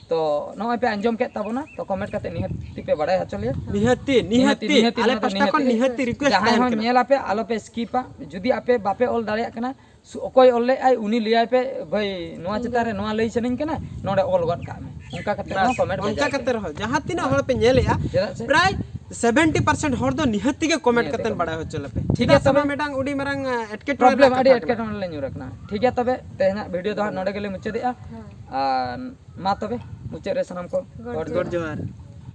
ᱛᱚ ᱱᱚᱜᱼᱚᱭ ᱯᱮ ᱟᱸᱡᱚᱢ ᱠᱮᱫ ᱛᱟᱵᱚᱱᱟ, ᱛᱚ ᱠᱚᱢᱮᱱᱴ ᱠᱟᱛᱮ ᱱᱤᱦᱟᱹᱛ ᱯᱮ ᱵᱟᱲᱟᱭ ᱦᱚᱪᱚ ᱞᱮᱭᱟ᱾ ᱱᱤᱦᱟᱹᱛᱤ, ᱱᱤᱦᱟᱹᱛᱤ, ᱱᱤᱦᱟᱹᱛᱤ, ᱟᱞᱮ ᱱᱤᱦᱟᱹᱛᱤ, ᱯᱟᱥᱴᱟ ᱱᱤᱦᱟᱹᱛᱤ, ᱠᱷᱚᱱ ᱱᱤᱦᱟᱹᱛᱤ ᱨᱤᱠᱩᱭᱮᱥᱴ ᱡᱟᱦᱟᱸᱭ ᱛᱟᱦᱮᱱ ᱦᱚᱸ ᱠᱟᱱᱟ᱾ ᱧᱮᱞ ᱟᱯᱮ, ᱟᱞᱚ ᱯᱮ ᱥᱠᱤᱯᱟ᱾ ᱡᱩᱫᱤ ᱟᱯᱮ ᱵᱟᱯᱮ ᱚᱞ ᱫᱟᱲᱮᱭᱟᱜ ᱠᱟᱱᱟ, ᱥᱩ-, ᱚᱠᱚᱭ ᱚᱞ ᱞᱮᱫ ᱟᱭ ᱩᱱᱤ ᱞᱟᱹᱭᱟᱭ ᱯᱮ, "ᱵᱷᱟᱹᱭ, ᱱᱚᱣᱟ ᱪᱮᱛᱟᱱ ᱨᱮ ᱱᱚᱣᱟ ᱞᱟᱹᱭ ᱥᱟᱱᱟᱧ ᱠᱟᱱᱟ, ᱱᱚᱰᱮ ᱚᱞ ᱜᱚᱫ ᱠᱟᱜ ᱢᱮ", ᱚᱱᱠᱟ ᱠᱟᱛᱮ ᱵᱟᱥ, ᱦᱚᱸ ᱠᱚᱢᱮᱱᱴ ᱚᱱᱠᱟ ᱵᱷᱮᱡᱟᱭ ᱯᱮ᱾ ᱠᱟᱛᱮ ᱨᱮᱦᱚᱸ ᱡᱟᱦᱟᱸ ᱛᱤᱱᱟᱹᱜ ᱦᱚᱲ ᱯᱮ ᱧᱮᱞᱮᱜᱼᱟ, ᱪᱮᱫᱟᱜ ᱥᱮ ᱯᱨᱟᱭ ᱥᱮᱵᱷᱮᱱᱴᱤ ᱯᱟᱨᱥᱮᱱᱴ ᱦᱚᱲ ᱫᱚ ᱱᱤᱦᱟᱹᱛᱤ ᱜᱮ ᱠᱚᱢᱮᱱᱴ ᱱᱤᱦᱟᱹᱛᱤ ᱠᱟᱛᱮ ᱠᱚᱢᱮᱱᱴ᱾ ᱵᱟᱲᱟᱭ ᱦᱚᱪᱚ ᱞᱮᱯᱮ᱾ ᱴᱷᱤᱠ ᱪᱮᱫᱟᱜ ᱜᱮᱭᱟ ᱥᱮ ᱛᱚᱵᱮ᱾ ᱱᱚᱣᱟ ᱢᱤᱫᱴᱟᱝ ᱟᱹᱰᱤ ᱢᱟᱨᱟᱝ, ᱟ, ᱮᱴᱠᱮᱴᱚᱬᱮ ᱯᱨᱚᱵᱞᱮᱢ, ᱨᱮᱱᱟᱜ ᱟᱹᱰᱤ ᱠᱟᱛᱷᱟ ᱠᱟᱱᱟ᱾ ᱮᱴᱠᱮᱴᱚᱬᱮ ᱞᱮ ᱧᱩᱨ ᱟᱠᱟᱱᱟ᱾ ᱴᱷᱤᱠ ᱜᱮᱭᱟ ᱛᱚᱵᱮ, ᱛᱮᱦᱮᱧᱟᱜ ᱵᱷᱤᱰᱤᱭᱳ ᱫᱚ ᱦᱟᱸᱜ ᱱᱚᱰᱮ ᱜᱮᱞᱮ ᱢᱩᱪᱟᱹᱫᱮᱜᱼᱟ᱾ ᱦᱮᱸ᱾ ᱟᱨ ᱢᱟ ᱛᱚᱵᱮ, ᱢᱩᱪᱟᱹᱫ ᱨᱮ ᱥᱟᱱᱟᱢ ᱠᱚ ᱜᱚᱰ ᱜᱚᱰ ᱡᱚᱦᱟᱨ᱾ ᱡᱚᱦᱟᱨ᱾